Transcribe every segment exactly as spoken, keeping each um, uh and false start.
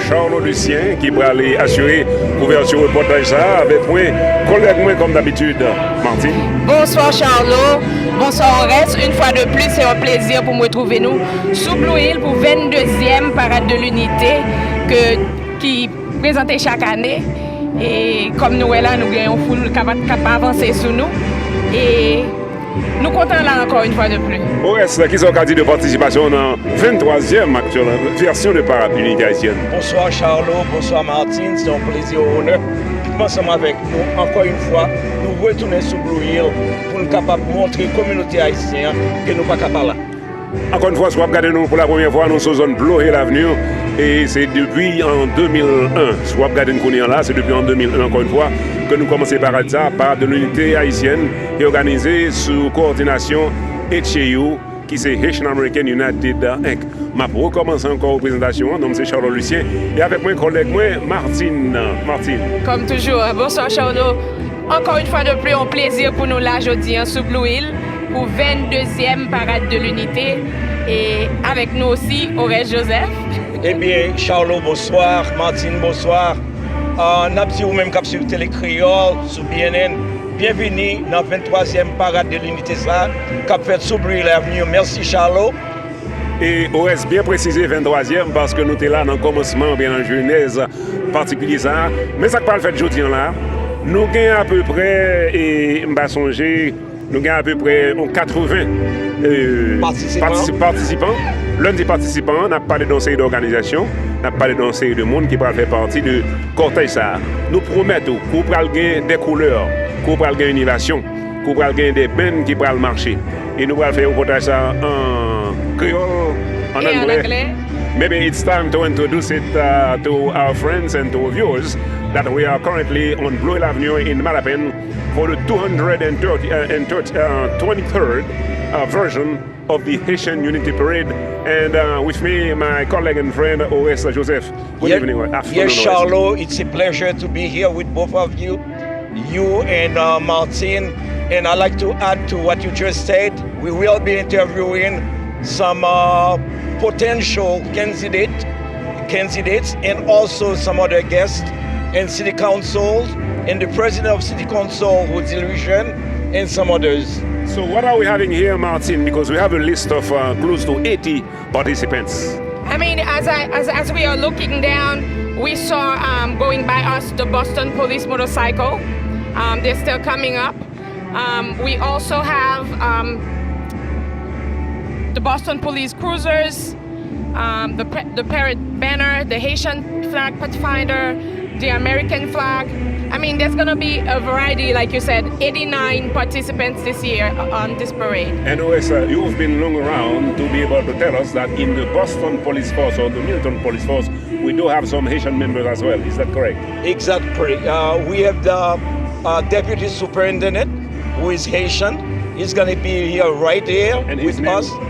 Charlot Lucien ki prale asire kouvèti repòtaj sa a avèk mwen, kòlèg mwen kòm dabitid, Martine. Bonswa Charlot, bonswa Orès. Yon fwa de plis, se yon plezi pou m retwouve nou sou Blue Hill pou venndezyèm Parad de Linite ke, ki prezante chak ane. E kòm nou wè la, nou gen yon foul k ap, k ap avanse sou nou. E nou kontan la ankò yon fwa de plis. Orès, kisa w ka di de patisipasyon w nan venntwazyèm aktyèl vèsyon de Parad Linite Ayisyèn? Bonswa Charlot, bonswa Martine, se yon plezi, yon onè pou m ansanm avèk nou ankò yon fwa. Nou retounen sou Blue Hill pou n kapab montre kominote ayisyen an ke nou pa ka pa la. Ankò yon fwa, si w ap gade nou pou la premyè fwa, nou sou zòn Blue Hill Avenue. E se depi an de mil en, si w ap gade n kounye an la, se depi an de mil en, ankò yon fwa, ke nou kòmanse parad sa, Parad de Linite Ayisyèn, ki òganize sou kowòdinasyon H A U, ki se Haitian American United Inc. M ap rekòmanse ankò prezantasyon an, non m se Charlot Lucien, e avèk mwen, kòlèg mwen, Martine. Martine. Kòm toujou, bonswa Charlot. Ankò yon fwa de plis, yon plezi pou nou la jodi an sou Blue Hill pou venndezyèm Parad de Linite. E avèk nou osi, Orès Joseph. Ebyen, Charlot, bonswa. Martine, bonswa. Ah, n ap di ou menm k ap swiv Tele Kreyòl sou B N N, byenvini nan venntwazyèm Parad de Linite sa a k ap fèt sou Blue Hill Avenue. Mèsi, Charlot. E Orès byen presize venntwazyèm, paske nou te la nan kòmansman oubyen nan jenèz patikilye sa a. Men sa k pral fèt jodi an la, nou gen apeprè, e m pa sonje, nou gen apeprè yon katreven, e, patisipan. Patisi-, patisipan. Lè n di patisipan, n ap pale de yon seri dòganizasyon, n ap pale de yon seri de moun ki pral fè pati de kòtèj sa a. Nou pwomèt ou ke w pral gen de koulè, ke w pral gen inivasyon, ke w pral gen de band ki pral mache. E nou pral fè repòtaj sa an kreyòl, an anglè. Maybe it's time to introduce it, uh, to our friends and to our viewers that we are currently on Blue Hill Avenue in Malapen for the two hundred thirty, uh, and thirty, uh, twenty-third, uh, version of the Haitian Unity Parade. And, uh, with me, my colleague and friend, Orès Joseph. Good evening, afternoon, Orès. Yes, Charlot, it's a pleasure to be here with both of you, you and, uh, Martine. And I'd like to add to what you just said. We will be interviewing some, uh, potential candidate, candidates and also some other guests and city councils and the president of city council with Illusion and some others. So what are we having here, Martine? Because we have a list of, uh, close to eighty participants. I mean, as I, as, as we are looking down, we saw, um, going by us, the Boston police motorcycle. Um, they're still coming up. Um, we also have, um, the Boston police cruisers, um, the, pa-, the parade banner, the Haitian flag pathfinder, the American flag. I mean, there's gonna be a variety, like you said, eighty-nine participants this year on this parade. And Orès, uh, you've been long around to be able to tell us that in the Boston Police Force or the Milton Police Force, we do have some Haitian members as well. Is that correct? Exactly. Uh, we have the, uh, deputy superintendent, who is Haitian. He's gonna be here right here with us. And his name?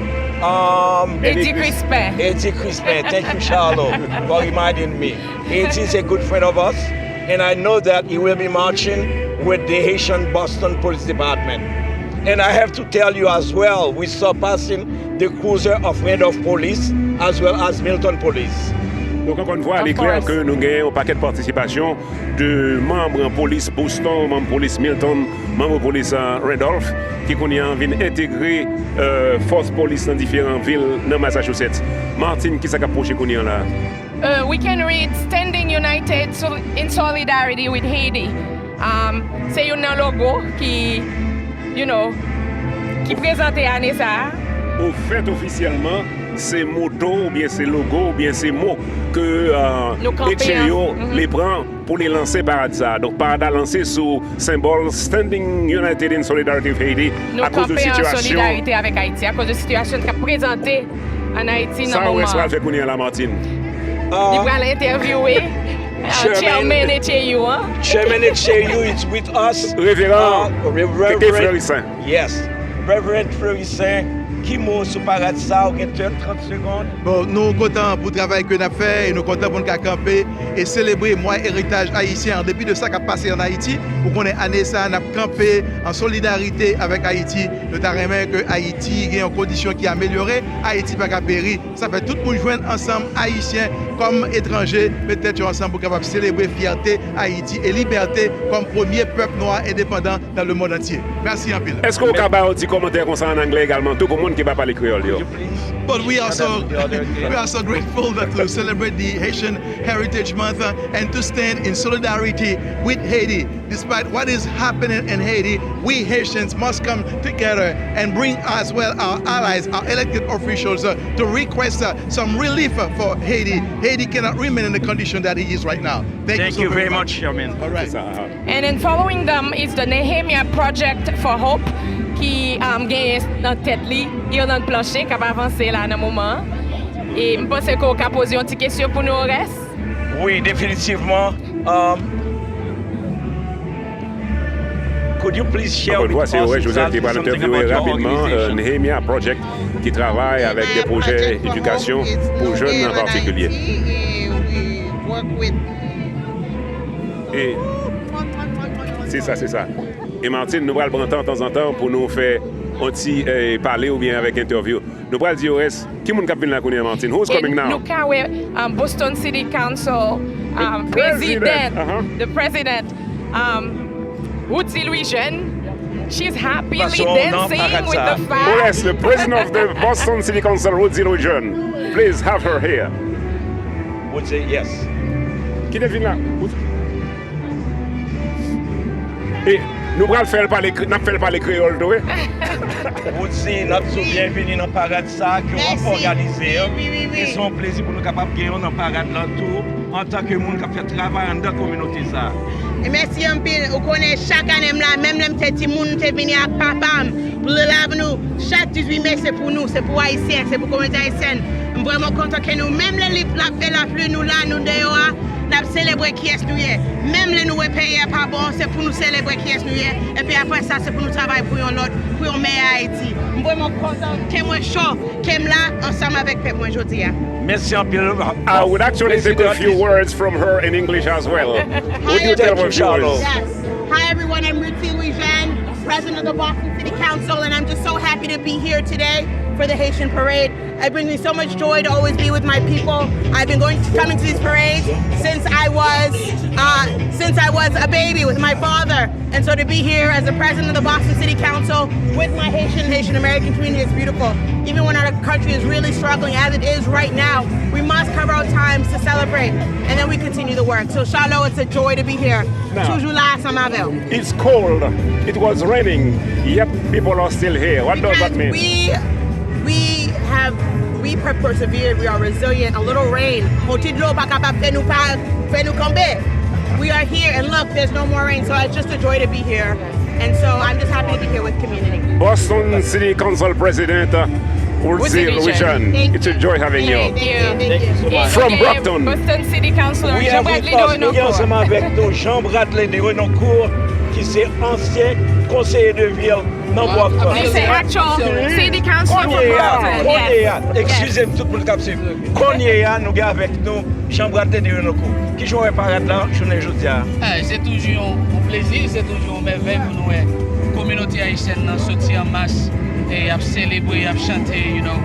Um, Eddie Crispin. Eddie Crispin. Thank you, Charlot, for reminding me. Eddie is a good friend of us, and I know that he will be marching with the Haitian Boston Police Department. And I have to tell you as well, we saw passing the cruiser of Randolph Police as well as Milton Police. Donk, ankò yon fwa, li klè ke nou gen yon pakèt patisipasyon de manm polis Boston, manm polis Milton, manm polis, euh, Randolph, ki kounye a vin entegre, euh, fòs polis nan diferan vil nan Massachusetts. Martine, kisa k ap pwoche kounye a la? Uh, we can read Standing United Sol-, in Solidarity with Haiti. Um, se youn nan logo ki, you know, ki prezante ane sa a. Ofèt, ofisyèlman, se moto oubyen se logo oubyen se mo ke, euh, H A U li pran pou li lanse parad sa a. Donk, parad la lanse sou senbòl Standing United in Solidarity with Haiti akoz de sitiyasyon. Nou kanpe an solidarite avèk Ayiti akoz de sitiyasyon k ap prezante an Ayiti nan moman an. Sa Orès pral fè kounye a la, Martine? Li pral entèvyouwe, uh, chairman H A U an. Chairman H A U is with us. Reveran Keke Fleurissaint. Yes. Reverend Fleurissaint, ki mo sou parad sa a? Ou gen trant segonn. Bon, nou kontan pou travay ke n ap fè e nou kontan pou n ka kanpe e selebre mwa eritaj ayisyen an. An depi de sa k ap pase an Ayiti, ou konnen ane sa a n ap kanpe an solidarite avèk Ayiti. Nou ta renmen ke Ayiti gen yon kondisyon ki amelyore. Ayiti pa ka peri. Sa fè tout moun jwenn ansanm, Ayisyen, kòm etranje, met tèt yo ansanm pou kapab selebre fyète Ayiti e libète kòm premye pèp nwa endepandan dans le monde entier. Mèsi anpil. Èske w ka ba yon ti kòmantè konsa an anglè egalman tou pou moun ki pa pale kreyòl yo? But we are so we are so grateful that to celebrate the Haitian Heritage Month, uh, and to stand in solidarity with Haiti. Despite what is happening in Haiti, we Haitians must come together and bring as well our allies, our elected officials, uh, to request, uh, some relief, uh, for Haiti. Haiti cannot remain in the condition that it is right now. Thank you so very much, Chairman. All right. And then following them is the Nehemiah Project for Hope, ki, um, genyen nan tèt li Irlande Planché, k ap avanse la nan moman an. E m panse ke w ka poze yon ti kesyon pou nou, Oreste. Wi, definitivman. Um, could you please share with us exactly something about your organization? Ankò yon fwa, se Oreste Joseph ki pral entèvyouwe rapidman, euh, Nehemiah Project, ki travay avèk de pwojè edikasyon pou jèn an patikilye. E se sa, se sa. E Martine, nou pral pran tan tanzantan pou nou fè yon ti, eh, pale oubyen avèk entèvyou. Nou pral di Oreste, ki moun k ap vin la kounye a, Martine? Who's coming now? E nou ka wè, um, Boston City Council, um, president, the president, um, Roody Louis-Jeune. She's happily dancing with the flag. Oreste, the president of the Boston City Council, Roody Louis-Jeune. Please have her here. Would say yes. Ki te vin la? E nou pral fè l pale kre-, n ap fè l pale kreyòl tou, wi. Woodson, n ap di w byenvini nan parad sa a ke w ap òganize an. E se yon plezi pou nou kapab gen w nan parad lan tou, antanke moun k ap fè travay anndan kominote sa a. E mèsi anpil. Ou konnen, chak ane m la, menm lè m te timoun, m te vini ak papa m pou l lave nou. Chak dizuit me, se pou nou, se pou Ayisyen, se pou kominote ayisyèn. M vrèman kontan ke nou, menm lè l ap fè lapli, nou la, nou deyò a, n ap selebre kiyès nou ye. Menm lè nou wè peyi a pa bon, se pou nou selebre kiyès nou ye. Epi apre sa, se pou nou travay pou yon lòt, pou yon meyè Ayiti. M vrèman kontan, kè mwen cho, ke m la ansanm avèk pèp mwen jodi a. Mèsi anpil. I would actually take a few words from her in English as well. Would you tell her a few words? Yes. Hi, everyone. I'm Ruthie Louis-Jean, president of the Boston City Council, and I'm just so happy to be here today for the Haitian Parade. It brings me so much joy to always be with my people. I've been going to, coming to these parades since I was, uh, since I was a baby with my father. And so to be here as the president of the Boston City Council with my Haitian, Haitian American community is beautiful. Even when our country is really struggling as it is right now, we must carve out times to celebrate. And then we continue the work. So, Charlot, it's a joy to be here. Toujou la ansanm avè w. It's cold. It was raining. Yet people are still here. What does that mean? We, we have, we per-, persevered. We are resilient. A little rain. Yon ti dlo pa kapab fè nou pa, fè nou kanpe. We are here, and look, there's no more rain. So it's just a joy to be here. And so I'm just happy to be here with community. Boston City Council President, uh, Woodson Louis-Jean. It's a joy having you. Thank you. From Brockton. Boston City Councilor Jean Bradley Dorenoncourt. Nou gen ansanm avèk nou Jean Bradley Dorenoncourt, ki se ansyen konseye de vil nan Brockton. Li se actual city councilor for Brockton. Kounye a, kounye a, eskize m, tout moun k ap swiv. Kounye a, nou gen avèk nou Jean Bradley Dorenoncourt. Kijan w wè parad la jounen jodi a? Ah, se toujou yon, yon plezi, se toujou yon mèvèy pou nou wè kominote ayisyèn nan soti an mas e y ap selebre, y ap chante, you know.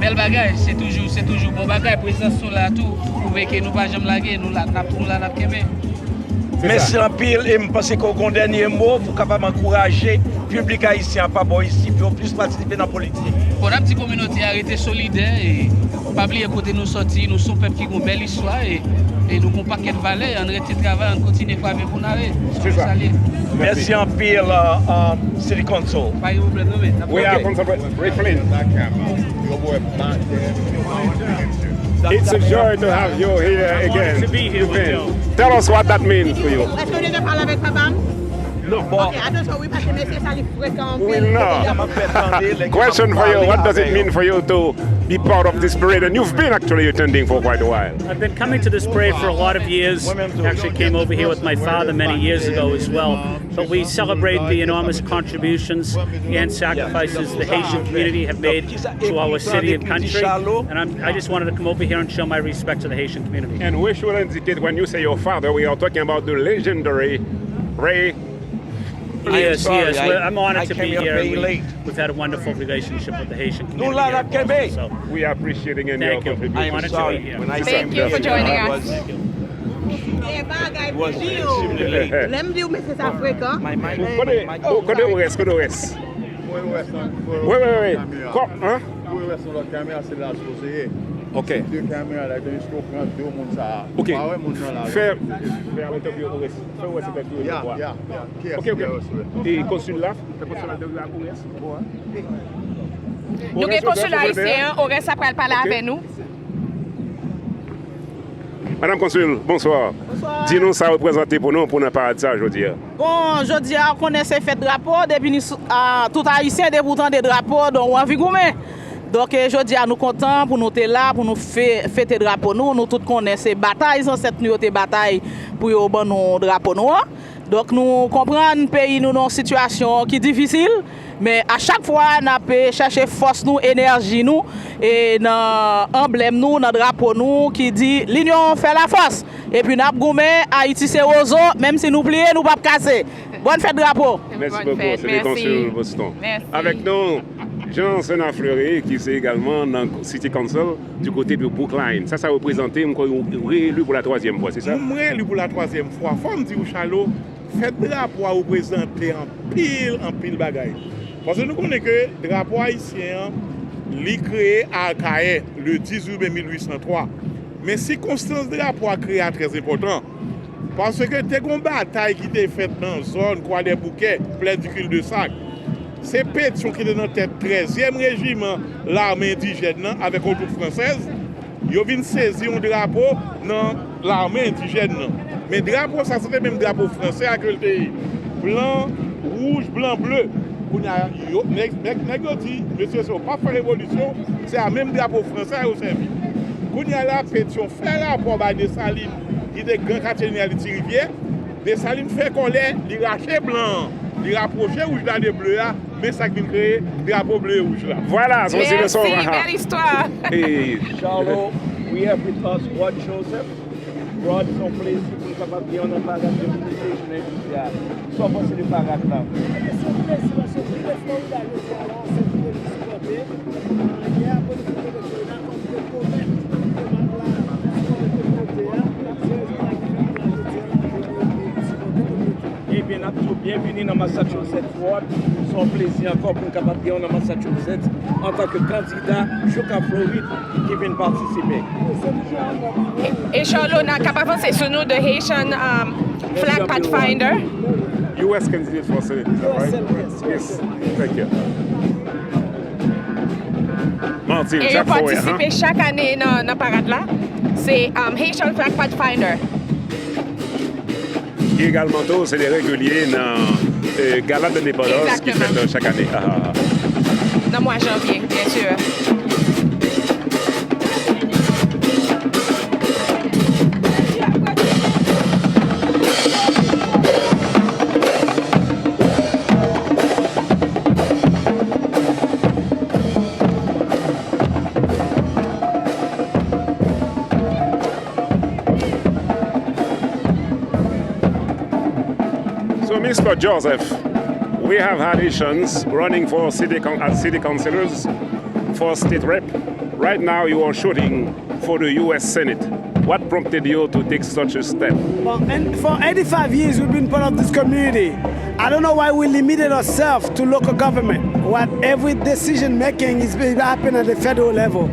Bèl bagay, se toujou, se toujou bon bagay. Prezans nou la tou, pwouve ke nou pa janm lage, nou la, n ap, nou la, n ap kenbe. Mèsi anpil, e m panse ke w gen yon dènye mo pou w kapab ankouraje piblik ayisyen an pa bò isi pou yo plis patisipe nan politik. Bon, n ap di kominote a rete solidè e pa bliye kote nou sòti, nou se yon pèp ki gen yon bèl istwa e, e nou gen yon pakèt valè, ann rete travay, ann kontinye frape pou n ale. Se sa. Mèsi anpil, uh, um, City Council. Pa gen pwoblèm non, men n ap... We are Council Pre-, Reflin. It's a joy to have you here again. Tell us what that means for you. Èske w deja pale avèk papa m? Non. Ok, attention, wi, paske mesye sa li frekan anpil. Question for you, what does it mean for you to be part of this parade? And you've been actually attending for quite a while. I've been coming to this parade for a lot of years. Actually came over here with my father many years ago as well. But we celebrate the enormous contributions and sacrifices the Haitian community have made to our city and country. And I'm, I just wanted to come over here and show my respect to the Haitian community. And we should indicate when you say your father, we are talking about the legendary Ray Yes, yes. Well, I'm honored to be here. We, we've had a wonderful relationship with the Haitian community here in Boston, so We are appreciating and your thank you. We contribution. wanted to be here. Thank you for joining us. E bagay pou di yo. Lè m di w mesye sa frekan. Kote, oh, kote ou rès, kote ou rès? Wi, wi, wi. Kò, hein? Pou yo wè sou lòt kamera, se la l sipoze ye. Ok. De kamera la, epi jiske w pran de moun sa a. Ok. Ou pa wè moun nan la. Fè, fè al entèvyou ou rès. Fè ou wè se entèvyou Ya, ou ya, ya. Ki Ok, ok. E konsil la? Fè konsil la entèvyou ou rès. Nou gen konsil ayisyen an, Orès ap pral pale avè nou. Madam Konsil, bonswa. Bonswa. Di nou sa reprezante pou nou pou nan parad sa jodi a. Bon, jodi a, ou konnen se fèt drapo, depi ni, a, tout ayisyen, depi ou tande drapo, donk ou anvi goumen. Donk, e, jodi a, nou kontan pou nou te la, pou nou fe, fete drapo nou. Nou tout konnen se batay zansèt nou yo te batay pou yo ban nou drapo nou an. Donk, nou konprann peyi nou nan yon sitiyasyon ki difisil, men a chak fwa, n ap, e, chèche fòs nou, enèji nou, e nan anblèm nou, nan drapo nou, ki di, L'union fait la force. Epi n ap goumen, Ayiti se wozo, menm si nou pliye, nou p ap kase. Bòn fèt drapo! Mèsi bokou, se te konsil Boston. Avèk nou, Jean Senat Fleury, ki se egalman nan City Council du côté de Brookline. Sa, sa reprezante, m kwè ou reeli pou la twazyèm fwa, se sa? M reeli pou la twazyèm fwa. Fò m di w, Charlot, fèt drapo a reprezante anpil, anpil bagay. Paske nou konnen ke drapo ayisyen an, li kreye a Akayè, le dis juillet mil uit san twa. Men sikonstans drapo a kreye a trè enpòtan. Paske te gon batay ki te fèt nan zòn Kwadèboukè, Plè di Kildesak. Se Petyon ki te nan tèt trèzyèm rejiman lame endijèn nan avèk yon twoup fransèz. Yo vin sezi yon drapo nan lame endijèn nan. Men drapo sa, se te menm drapo fransè a ke l te ye. Blan, wouj, blan, ble. Kounye a, yo, nèg, nèg, nèg yo di, mesye, si yo pa fè revolisyon, se a menm drapo fransè a yo sèvi. Kounye a la, Petyon fè rapò bay Desalin, ki te gran katye jeneral Ti Rivyè. Desalin fè kòlè, li rache blan an, li rapwoche wouj la de ble a, men sa k vin kreye drapo ble e wouj la. Vwala, se yon ti leson. Mèsi, bèl istwa. Hey. Charlot, we have with us Rod Joseph. Rod, se yon plezi pou n kapab gen w nan parad de mobilizasyon nan indistri a. Sa w panse de parad la? Ebyen, se yon plezi paske m rive Florida jodi a la, se pou vin sipòte. Yè apre nou fin mete Florida, kòm m te pwomèt ke m ap la sipòte kominote a, se rezon sa ki fè m la jodi a, m ap vini sipòte kominote a. Ebyen, n ap di w byenvini nan Massachusetts, Rod. Se yon plezi ankò pou n kapab gen w nan Massachusetts antanke kandida jouka Florid ki vin patisipe. E Charlot, n ap avanse sou nou, the Haitian um, Flag Pathfinder. U S candidate for Senate, is that right? Yes. Thank you. Martin, E yo patisipe chak ane nan, nan parad la. Se um, Haitian Flag Pathfinder. Ki egalman tou se de regilye nan eh, Gala de Lendepandans ki fèt chak ane. Nan mwa janvye, byen si. So, Mister Joseph, we have had Haitians running for city coun- as city councillors, for state rep. Right now, you are shooting for the U S Senate. What prompted you to take such a step? Well, and for eighty-five years, we've been part of this community. I don't know why we limited ourselves to local government. What every decision making is being happen at the federal level.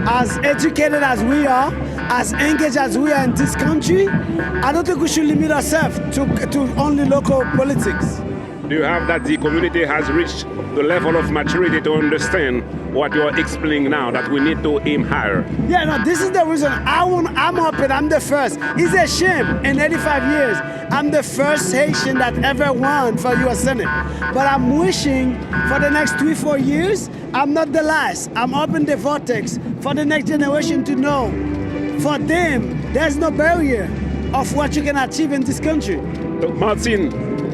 As educated as we are, as engaged as we are in this country, I don't think we should limit ourselves to, to only local politics. Do you have that the community has reached the level of maturity to understand what you are explaining now, that we need to aim higher? Yeah, no, this is the reason I want, I'm hoping I'm the first. It's a shame in eighty-five years, I'm the first Haitian that ever won for U S Senate. But I'm wishing for the next three, four years, I'm not the last. I'm open the vortex for the next generation to know. For them, there's no barrier of what you can achieve in this country. Martin,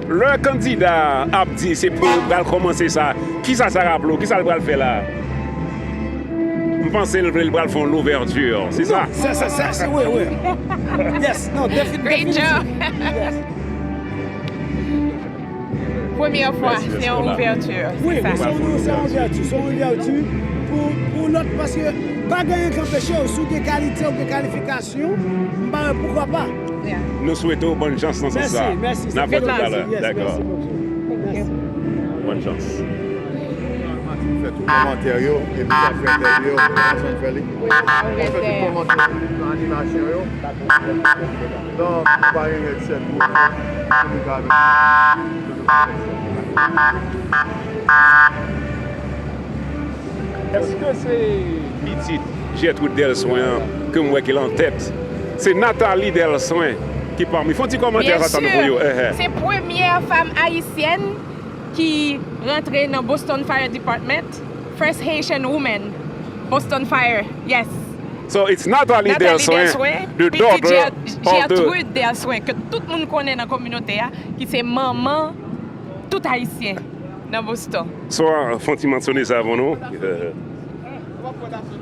lè kandida ap di se pou pral kòmanse sa, kisa sa raple w? Kisa l pral fè la? M panse l vle l pral fè yon louvèti, se sa? Sa, sa, sa, sa, wi, wi. Yes, no, definitely. Great job. Yes. Premyè fwa, se yon ouvèti. Wi, se yon, se yon ouvèti, se yon ouvèti pou, pou lòt, paske pa gen anyen k anpeche w, si w gen kalite, w gen kalifikasyon, m pa wè poukwa pa. Nou swete w bòn chans nan sans sa. N ap wè nou talè. Dakò. Bòn chans. Fè tout kòmantè yo, epi w ap fè entèvyou yo, ansanm fè li. W ap fè tout kòmantè yo, tout animasyon yo. Non, nou pa gen rèd sèt moun pou nou ka vin. Èske se pitit Gertrude Delswen an ke m wè ki lan tèt? Se Nathalie Delswen ki pami. Fè yon ti kòmantè sa tann pou yo. Byen si. Se premyè fanm ayisyèn ki rantre nan Boston Fire Department, first Haitian woman, Boston Fire, yes. So it's Nathalie Delswen, the daughter of the Gertrude Delswen, ke tout moun konnen nan kominote a, ki se manman tout Ayisyen nan Boston. So, fè yon ti mansyone sa pou nou.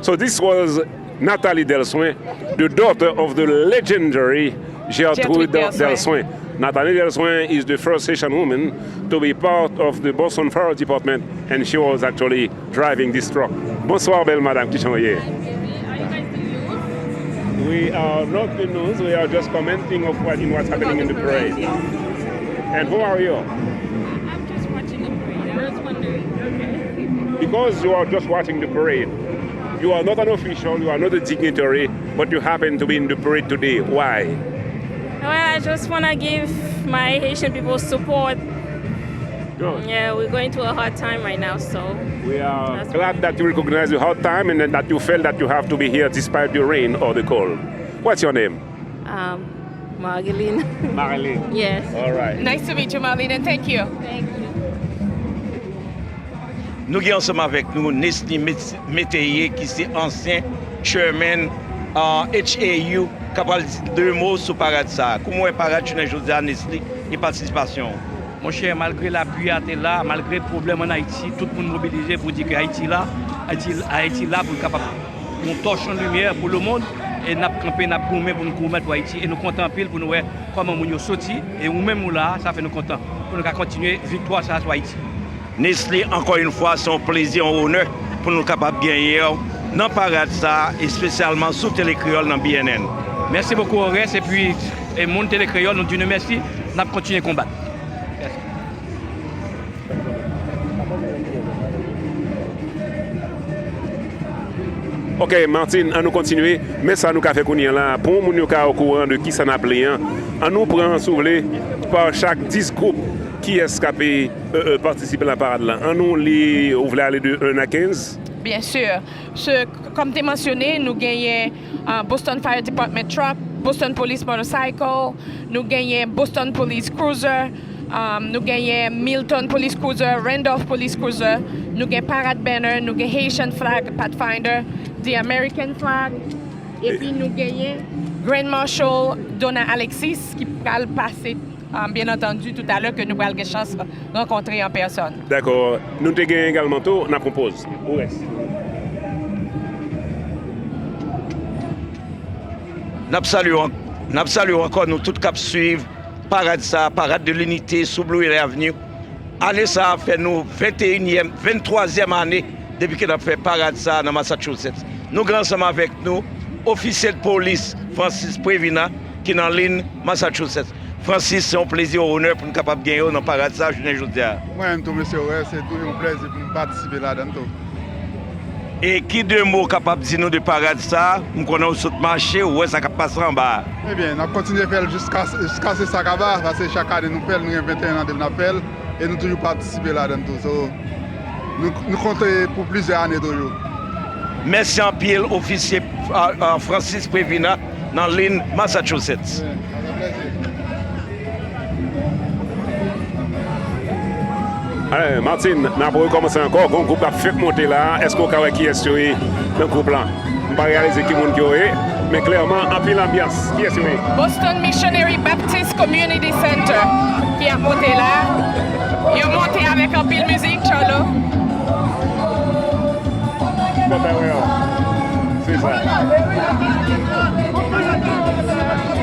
So this was Nathalie Delswen, the daughter of the legendary Gertrude Delswen. Nathalie Delswen is the first Haitian woman to be part of the Boston Fire Department, and she was actually driving this truck. Bonsoir, belle madame, kijan w ye? We are not the news, we are just commenting of what, in what's happening in the parade. And who are you? I'm just watching the parade. I was wondering. Because you are just watching the parade, you are not an official, you are not a dignitary, but you happen to be in the parade today. Why? Well, I just want to give my Haitian people support. Good. Yeah, we're going through a hard time right now, so. We are glad that you recognize your hard time and that you feel that you have to be here despite the rain or the cold. What's your name? Um, Marilyn. Marilyn. Yes. All right. Nice to meet you, Marilyn, and thank you. Thank you. Nou gen ansanm avèk nou Nesly Met-, Meteye, ki se ansyen chairman, uh, H A U, k ap pral di de mo sou parad sa a. Kòman w wè parad jounen jodi a, Nesly, e patisipasyon w? Monchè, malgre lapli a te la, malgre pwoblèm ann Ayiti, tout moun mobilize pou di ke Ayiti la, Ayiti, Ayiti la pou l kapab yon tòch, yon limyè pou lemonn, e n ap kanpe, n ap goumen pou nou goumen pou Ayiti, e nou kontan anpil pou nou wè kòman moun yo soti, e ou menm ou la a, sa fè nou kontan pou nou ka kontinye viktwa sa a sou Ayiti. Nesly, ankò yon fwa, se yon plezi, yon onè pou nou kapab genyen w nan parad sa a, espesyalman sou Tele Kreyòl nan B N N. Merci beaucoup, Oreste, epi, e moun Tele Kreyòl, nou di nou mèsi, n ap kontinye konbat. Mèsi. Ok, Martine, an nou kontinye. Men sa nou ka fè kounye a la, pou moun yo ka okouran de kisa n ap li an, an nou pran, si w vle, pa chak dis gwoup, kiyès k ape, euh, euh, patisipe nan parad la. An nou li, ou vle ale de un a kenz? Byen si. Se, kòm te mansyone, nou genyen, euh, Boston Fire Department truck, Boston Police motorcycle, nou genyen Boston Police cruiser, um, nou genyen Milton Police cruiser, Randolph Police cruiser, nou gen parade banner, nou gen Haitian flag Pathfinder, the American flag, epi nou genyen Grand Marshal Donna Alexis ki pral pase, um, byen antandi, toutalè ke nou pral gen chans rankontre an pèsòn. Dakò. Nou te gen egalman tou, n ap pran poz. Ou rès. N ap salye w an-, n ap salye w ankò, nou tout k ap swiv parad sa a, Parade de l'Unité sou Blue Hill Avenue. Ane sa a fè nou venteyinyèm, venntwazyèm ane depi ke n ap fè parad sa a nan Massachusetts. Nou gen ansanm avèk nou ofisye de polis Francis Previna ki nan Lynn, Massachusetts. Francis, se yon plezi, yon onè pou n kapab genyen w nan parad sa a jounen jodi a. Mwen menm tou, mesye Oreste, se toujou yon plezi pou m patisipe ladan l tou. E ki de mo w kapab di nou de parad sa a? M konnen w sot mache, ou wè sa k ap pase anba a. Ebyen, n ap kontinye fè l jiska, jiskaske sa kaba, paske chak ane nou fè l, nou gen venteyen an depi n ap fè l, e nou toujou patisipe ladan l tou. So, nou, nou konte pou plizyè ane toujou. Mèsi anpil, ofisye, a, a, Francis Previna nan Lynn, Massachusetts. Alè, Martine, n ap rekòmanse ankò. Gon gwoup k ap fèk monte la a. Èske w ka wè kiyès yo ye nan gwoup la? M pa reyalize ki moun ke yo ye, men klèman, anpil anbyans. Kiyès yo ye? Boston Missionary Baptist Community Center ki ap monte la a. Yo monte avèk anpil mizik, Charlo. Kontan wè w. Se sa.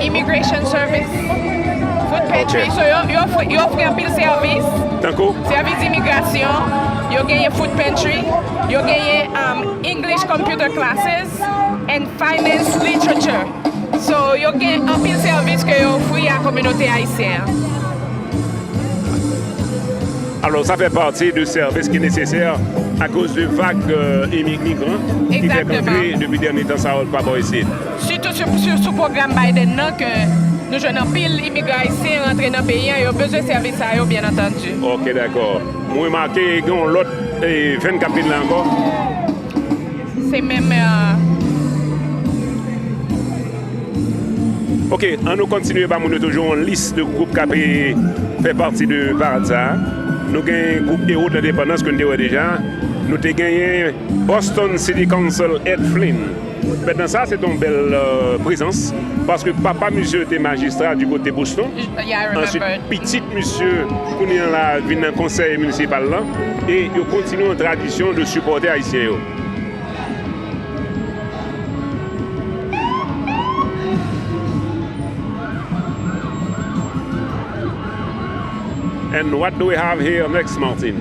Immigration Service, Food Pantry, so yo, yo ofri Yo ofri anpil sèvis. Tankou? Sèvis imigrasyon, yo genyen food pantry, yo genyen um, English computer classes and finance literature. So, yo gen anpil sèvis ke yo ofri a kominote ayisyen an. Alò, sa fè pati de sèvis ki nesesè akoz de vag euh, imigran ki fèk antre depi dènye tan sa yo pa bò isit. Sitou sou, sou, sou pwogram Biden nan ke nou jwenn anpil imigran ayisyen rantre nan peyi an, yo bezwen sèvis sa yo, byen antandi. Ok, dakò. Mwen remake gen yon lòt eh, venn k ap vin la ankò. Se menm. Euh, Ok, an nou kontinye ba moun yo toujou yon lis de gwoup k ap eh, fè pati de parad sa a. Nou gen gwoup Ewo de Lendepandans ke n te wè deja. Nou te genyen Boston City Council Ed Flynn. Mentnan sa se te yon bèl euh, prezans paske papa misye te majistra di kote Boston. Answit pitit misye kounye an la vin nan konsèy minisipal lan e yo kontinye yon tradisyon de sipòte ayisyen yo. And what do we have here next, Martin?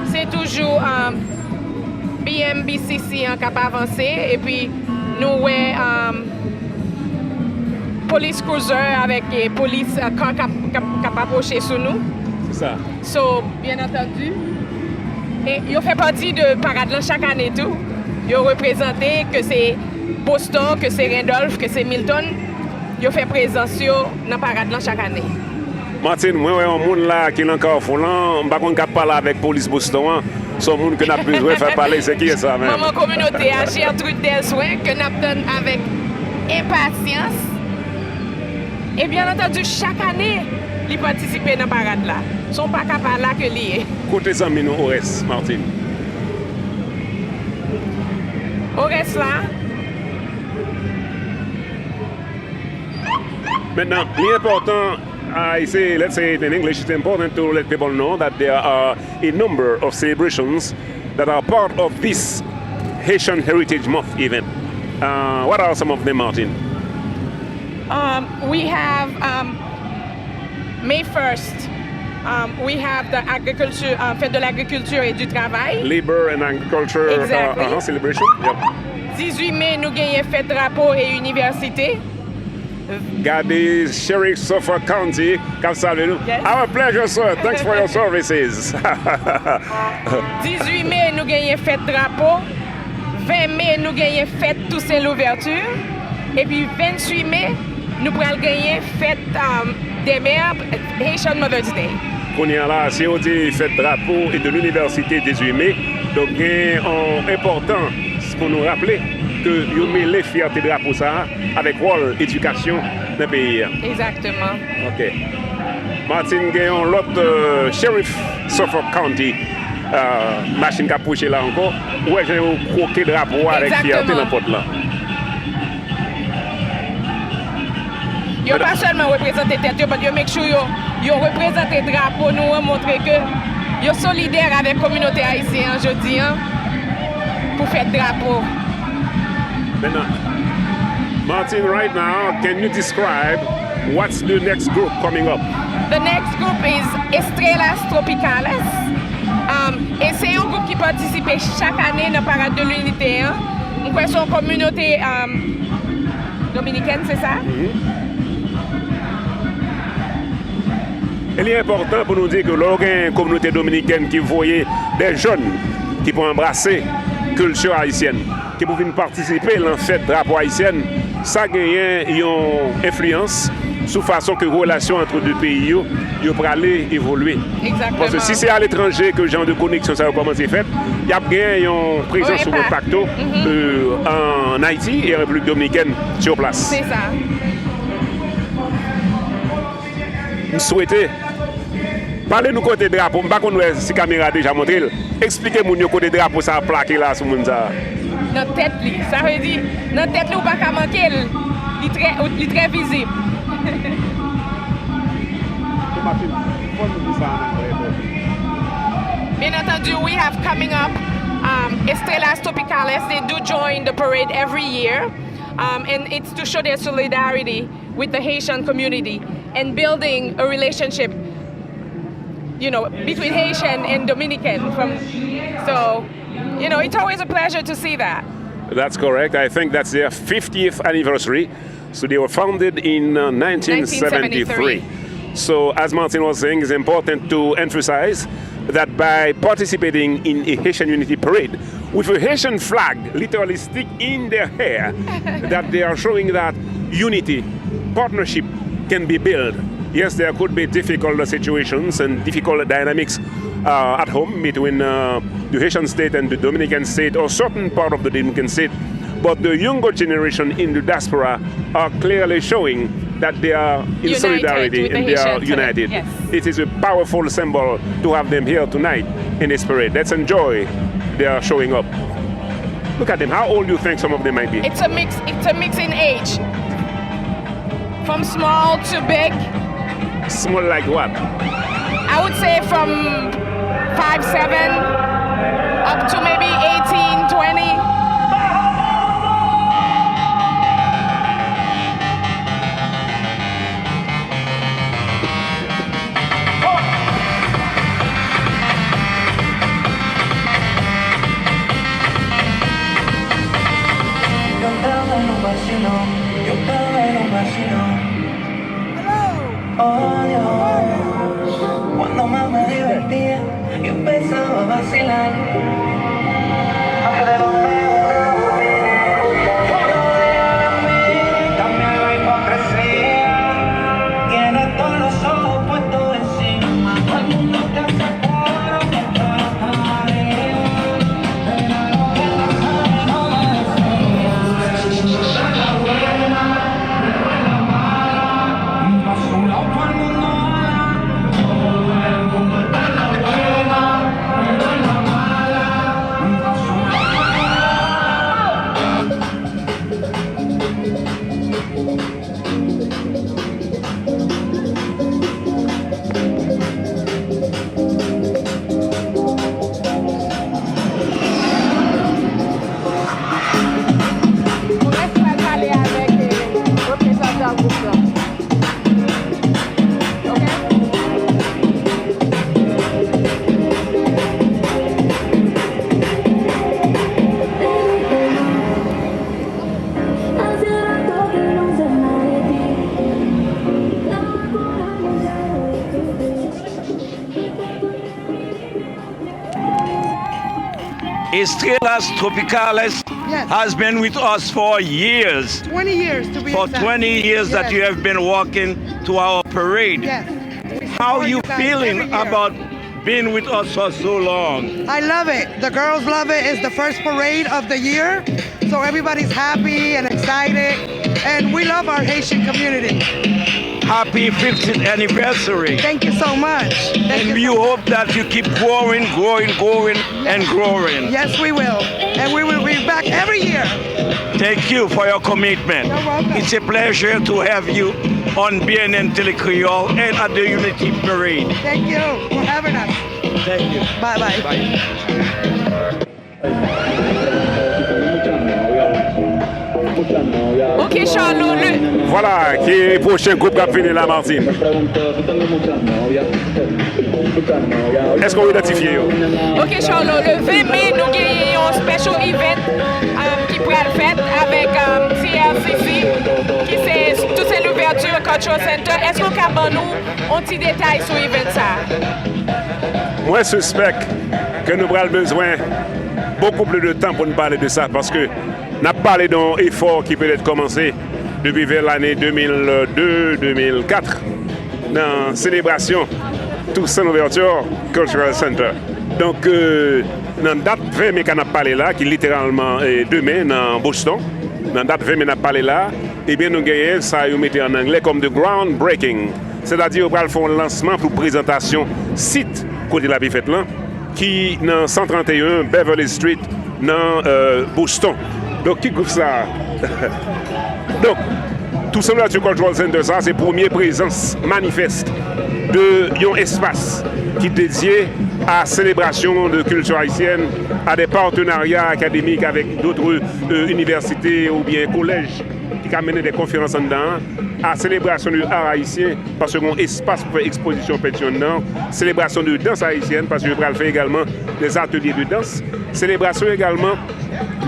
Se toujou um, B M B C C an k ap avanse epi nou wè um, polis cruiser avèk eh, polis uh, car k ap, k ap, k ap apwoche sou nou. Se sa. So, byen antandi, e yo fè pati de parad lan chak ane tou. Yo reprezante ke se Boston, ke se Randolph, ke se Milton. Yo fè prezans yo nan parad lan chak ane. Martin, mwen wè yon moun la ki nan kafou lan, m pa konn k ap pale avèk polis Boston an. Se yon moun ke n ap bezwen fè pale, se kiyès sa menm? Manman kominote a, Gertrude Delswen, ke n ap tann avèk enpasyans. E byen antandi, chak ane, li patisipe nan parad la. Se yon pa ka pa la ke li ye. Kote zanmi nou Orès, Martin? Orès la. Mentnan, li enpòtan, I say, let's say it in English, it's important to let people know that there are a number of celebrations that are part of this Haitian Heritage Month event. Uh, what are some of them, Martin? Um, we have um, May first, um, we have the agriculture, uh, Fête de l'agriculture et du travail. Labor and Agriculture exactly. uh, uh, Celebration. Yep. dix-huit mai, nou genyen fèt drapo e inivèsite. Gade Sheriff Suffolk County k ap salye nou. Yes. Our pleasure, sir. Thanks for your services. dix-huit mai, nou genyen fèt drapo. ven me, nou genyen fèt Toussaint Louverture. Epi venntuit me, nou pral genyen fèt um, des mères, Haitian Mother's Day. Kounye a la, si yo di fèt drapo e de linivèsite dizwit me, donk gen yon enpòtans pou nou raple ke yo mele fyète drapo sa a avèk wòl edikasyon nan peyi a. Egzakteman. Ok. Martin gen yon lòt euh, Sheriff Suffolk County. Machin k ap pwoche la ankò, ou wè jan yo kwoke drapo a avèk fyète nan pòt lan. Yo pa sèlman reprezante tèt yo, but yo make sure yo, yo reprezante drapo nou an, montre ke yo solidè avèk kominote ayisyen an jodi an pou fèt drapo. Mentnan, Martin, right now, can you describe what's the next group coming up? The next group is Estrelas Tropicales. Um, e se yon gwoup ki patisipe chak ane nan Parad de Linite an. M kwè se yon kominote um, dominikèn, se sa? E li enpòtan pou nou di ke lè w gen kominote dominikèn ki voye de jèn ki pou anbrase kilti ayisyèn, ki pou vin patisipe nan fèt drapo ayisyèn, sa genyen yon enfliyans sou fason ke relasyon ant de peyi yo yo prale evolye. Paske si se aletranje ke jan de koneksyon sa yo kòmanse fèt, y ap gen yon prezans ou enpakto an Ayiti e an Repiblik Dominikèn sur plas. M swete pale nou kote drapo, m pa konn wè si kamera deja montre l. Eksplike moun yo kote drapo sa a plake la sou moun sa a. Nan tèt li. Sa vle di, nan tèt li ou pa ka manke l. Li trè, li trè vizib. Bien entendu, we have coming up um, Estrellas Tropicales. They do join the parade every year, um, and it's to show their solidarity with the Haitian community. and building a relationship, you know, between Haitian and Dominican. From so, you know, it's always a pleasure to see that. That's correct. I think that's their fiftieth anniversary. So they were founded in uh, nineteen seventy-three. So, as Martin was saying, it's important to emphasize that by participating in a Haitian Unity Parade, with a Haitian flag literally stick in their hair, that they are showing that unity, partnership can be built. Yes, there could be difficult situations and difficult dynamics uh, at home between uh, the Haitian state and the Dominican state or certain part of the Dominican state, but the younger generation in the diaspora are clearly showing that they are in solidarity and they are united. It is a powerful symbol to have them here tonight in this parade. Let's enjoy their showing up. Look at them. How old do you think some of them might be? It's a mix. It's a mix in age, from small to big. Small like what? I would say from five seven up to maybe eighteen, twenty. Yo estaba en un vacilón, yo estaba en un vacilón. Oh Dios, cuando más me divertía, yo empezaba a vacilar. Aunque de los peores también la hipocresía. Tiene todos los ojos puestos encima. Todo el mundo te hace coro. Mwen pral pale avèk, eh, reprezantan gwoup lan. Ok? Estrellas Tropicales Yes. has been with us for years. Twenty years, to be For exact. twenty years that Yes. you have been working to our parade. Yes. We How support you you guys feeling every year. about being with us for so long? I love it. The girls love it. It's the first parade of the year. So everybody's happy and excited. And we love our Haitian community. Happy fiftieth anniversary. Thank you so much. Thank And you we so hope that you keep growing, growing, growing, and growing. Yes, we will. And we will be back every year. Thank you for your commitment. You're welcome. It's a pleasure to have you on B N N Télé Créole and at the Unity Parade. Thank you for having us. Thank you. Bye-bye. Bye. Ok, Charlot, le Vwala, ki pwochen gwoup k ap vini la, Martine? Èske w idantifye yo? Ok, Charlot, le ven me, nou genyen yon special event, um, ki pral fèt avèk, um, T L C C, ki se Toussaint Louverture Cultural Center. Èske w ka ban nou yon ti detay sou event sa a? Mwen sispèk ke nou pral bezwen beaucoup plus de temps pou n pale de sa, paske n ap pale de yon efò ki petèt kòmanse depi vè lane de mil de, de mil kat, nan selebrasyon Toussaint Louverture Cultural Center. Donk, euh, nan dat ven me ka n ap pale la, ki literalman, eh, demen nan Boston, nan dat ven me n ap pale la, ebyen, nou genyen sa yo mete ann anglè kòm the groundbreaking, sètadi yo pral fè yon lansman pou prezantasyon sit kote l ape fèt lan, ki nan san trannteyen Beverly Street, nan, euh, Boston. Donk, ki gwoup sa a? Donk, Toussaint Louverture Cultural Center, sa, se premye prezans manifès de yon espas ki dedye a selebrasyon de kilti ayisyèn, a de partenarya akademik avèk dotre, euh, inivèsite oubyen kolèj ki ka mennen de konferans anndan an. A selebrasyon de ar ayisyen, paske gen yon espas pou fè ekspozisyon pent yo anndan. Selebrasyon de dans ayisyèn, paske yo pral fè egalman des ateliers de danse. Selebrasyon egalman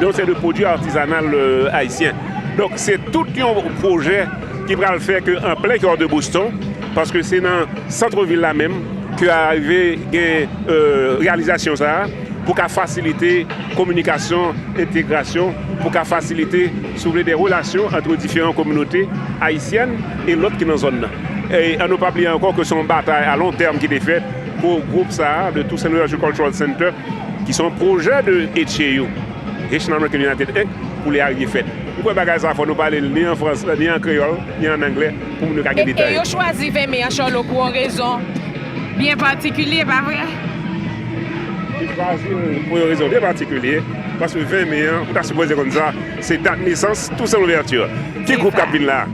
de yon seri de pwodui atizanal, euh, ayisyen. Donk, se tout yon pwojè ki pral fè ke an plen kè de Boston, paske se nan sant vil la menm ke arive gen, euh, reyalizasyon sa a, pou ka fasilite kominikasyon, entegrasyon, pou ka fasilite, si w vle, de relasyon ant diferan kominote ayisyèn e lòt ki nan zòn nan. E ann nou pa bliye ankò ke se yon batay a lon tèm ki te fèt pou gwoup sa a, de Toussaint Louverture Cultural Center, ki se yon pwojè de H A U, Haitian American United Inc, pou li arive fèt. Ou kwè bagay sa a fò nou pale l ni an fransè, ni an kreyòl, ni an anglè, pou moun yo ka gen detay. E yo chwazi ven me an, Charlot, pou yon rezon byen patikilye, pa vre? Li chwazi l pou yon rezon byen patikilye, paske ven me an, ou ta sipoze konn sa, se dat nesans Toussaint Louverture. Ki gwoup k ap vin la?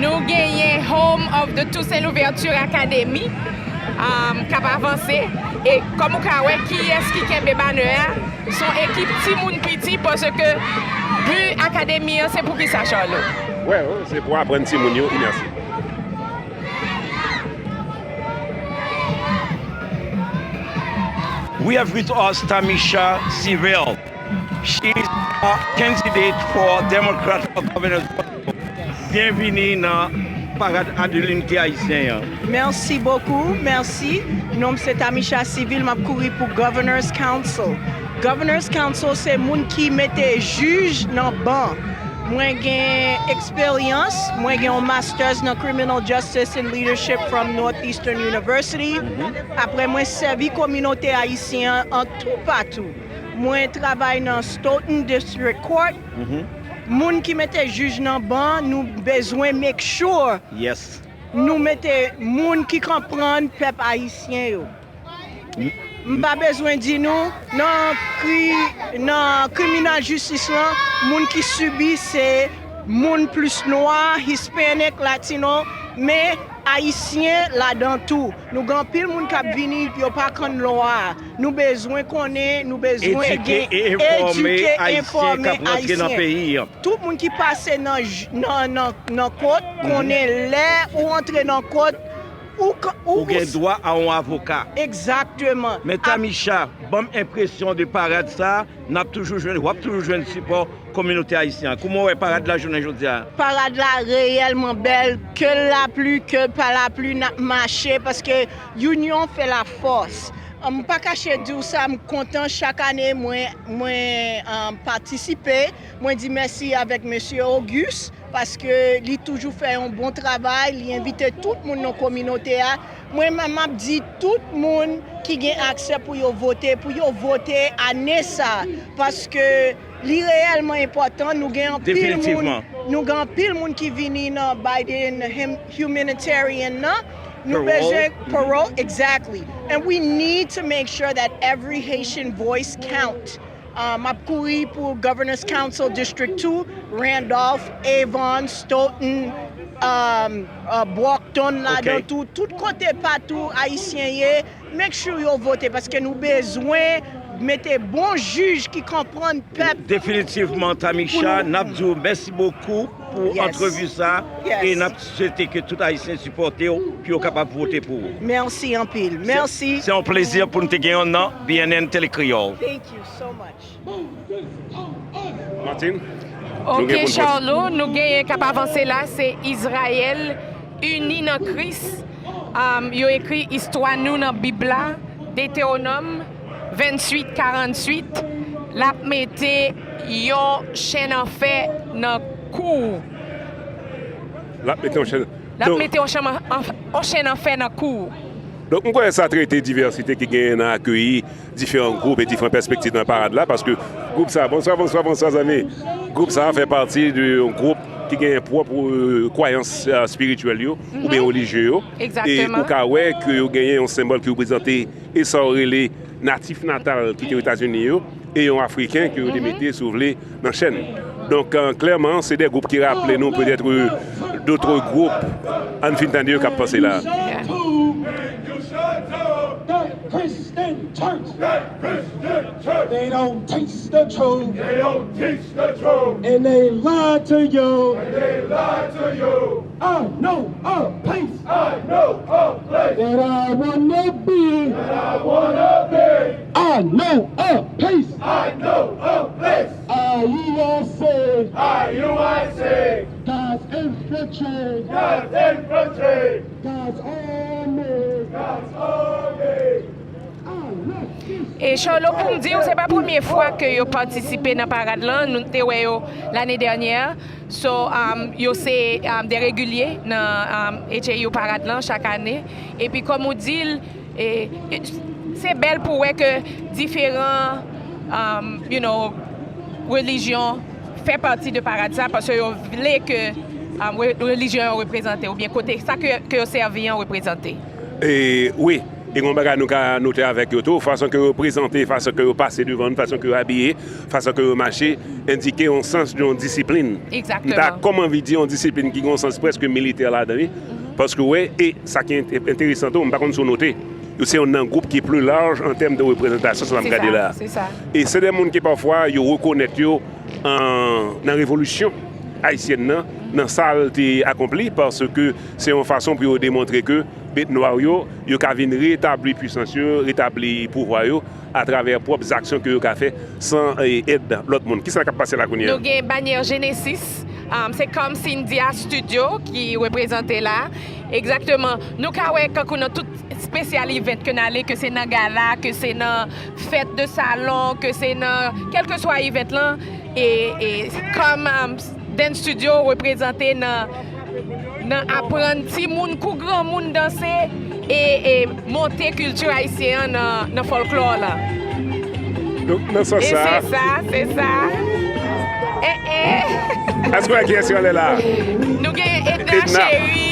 Nou genyen Home of the Toussaint Louverture Academy, um, k ap avanse. E kòm ou ka wè, kiyès ki kenbe banè a? Se yon ekip timoun piti, paske bi akademi an, se pou ki sa, Charlot? Wè, wè, se pou aprann timoun yo. Mèsi. We have with us Tamisha Civil. She is a candidate for Democrat for governor. Byenvini nan parad de linite ayisyen an. Mèsi bokou, mèsi. Non m se Tamisha Civil, m ap kouri pou Governor's Council. Governor's Council se moun ki mete jij nan ban. Mwen gen eksperyans, mwen gen yon master's nan Criminal Justice and Leadership from Northeastern University. Apre, mwen sèvi kominote ayisyen an toupatou. Mwen travay nan Stoughton District Court. Moun ki mete jij nan ban, nou bezwen make sure nou mete moun ki konprann pèp ayisyen yo. M pa bezwen di nou, nan kri, nan kriminal jistis lan, moun ki sibi se moun plis nwa, Hispanic, Latino, men Ayisyen ladan tou. Nou gen anpil moun k ap vini, yo pa konn lwa a. Nou bezwen konnen, nou bezwen gen edike, enfòme Ayisyen. Tout moun ki pase nan j-, nan, nan, nan kot, konnen lè ou antre nan kot, ou, ou gen dwa a yon avoka. Egzakteman. Men Tamisha, ban m enpresyon de parad sa, n ap toujou jwenn, w ap toujou jwenn sipò kominote ayisyen an. Kouman w wè parad la jounen jodi a? Parad la reyèlman bèl, ke l lapli, ke l pa lapli, n ap mache, paske inyon fè lafòs. M pa kache di w sa, m kontan chak ane mwen, mwen, um, patisipe. Mwen di mèsi avèk mesye Auguste, paske li toujou fè yon bon travay, li envite tout moun nan kominote a. Mwen menm, m ap di tout moun ki gen aksè pou yo vote, pou yo vote ane sa, paske li reyèlman enpòtan. Nou gen anpil moun, nou gen anpil moun ki vini nan Biden hum-, humanitarian nan. Nou bezwen parole, exactly. And we need to make sure that every Haitian voice count. Uh, m ap kouri pou Governor's Council District two, Randolph, Avon, Stoughton, um, uh, Brockton ladan tou. Tout kote patou Ayisyen ye, make sure yo vote, paske nou bezwen mete bon jij ki konprann pèp. Definitivman, Tamisha, n ap di w mèsi bokou pou antrevi sa, e n ap swete ke tout Ayisyen sipòte w pou yo kapab vote pou ou. Mèsi anpil. Mèsi. Se yon plezi pou n te gen w nan B N N Tele Kreyòl. Thank you so much. Martin? Ok, Charlot, nou genyen k ap avanse la, se Izrayèl ini nan Kris. Um, yo ekri istwa nou nan Bib la, Detewonòm venntuit karanntuit, l ap mete yon chenn an fè nan kou w. L ap mete yon chenn. L ap mete yon chenn an, an, yon chenn an fè nan kou w. Donk, m kwè sa trete divèsite ki genyen nan akeyi diferan gwoup e diferan pèspektiv nan parad la, paske gwoup sa, bonswa, bonswa, bonswa, zanmi. Gwoup sa fè pati de yon gwoup ki genyen pwòp, euh, kwayans, euh, espirityèl yo, oubyen relijye yo. E ou ka wè ke yo genyen yon senbòl ki reprezante e sa yo rele natif natal ki te Etazini yo, e yon Afriken ke yo te mete, si w vle, nan chèn. Donk, euh, klèman, se de gwoup ki raple nou petèt, euh, dotre gwoup, ann fin tande yo k ap panse la. They don't teach the truth. They don't teach the truth. And they lie to you. And they lie to you. I know a place. I know a place. That I wanna be. That I wanna be. I know a place. I know a place. I U I C. I U I C. God's infantry. God's infantry. God's army. God's army. E Charlot, pou m di w, se pa premye fwa ke yo patisipe nan parad lan. Nou te wè yo lane dènyè. So, um, yo se, um, de regilye nan, um, H A U parad lan chak ane. Epi, kòm ou di l, e, e, se bèl pou wè ke diferan, um, you know, relijyon fè pati de parad sa, paske yo vle ke, um, re-, relijyon yo reprezante, oubyen kote sa ke, ke yo sèvi an reprezante. E, wi, e gon bagay nou ka note avèk yo tou, fason ke yo prezante, fason ke yo pase devan nou, fason ke yo abiye, fason ke yo mache, endike yon sans de yon disiplin. Egzakteman. M ta kòm anvi di yon disiplin ki gen yon sans prèske militè ladan li, paske, wè, e sa ki ent-, enteresan tou, m pa konn si w note, yo se youn nan gwoup ki pli laj an tèm de reprezantasyon, sa m gade la. Se sa, se sa. E se de moun ki pafwa yo rekonèt yo an, nan revolisyon ayisyèn nan, nan sa l te akonpli, paske se yon fason pou yo demontre ke bèt nwa yo, yo ka vin retabli pwisans yo, retabli pouvwa yo atravè pwòp zaksyon ke yo ka fè san, e, èd lòt moun. Kisa k ap pase la kounye a? Nou gen banyè Genesis, um, se Come Cynthia Studio ki reprezante la. Egzakteman. Nou ka wè kankou nan tout special event ke n ale, ke se nan gala, ke se nan fèt de salon, ke se nan kèlkeswa event lan, e, e Come, um, Dance Studio reprezante nan, nan aprann timoun kou granmoun danse e, e monte kilti ayisyen an nan, nan fòlklò la. Donk, nan sans sa, se sa, se sa. E, e. Èske w wè kiyès ki anlè la? Nou gen Edna Edna. Chéry.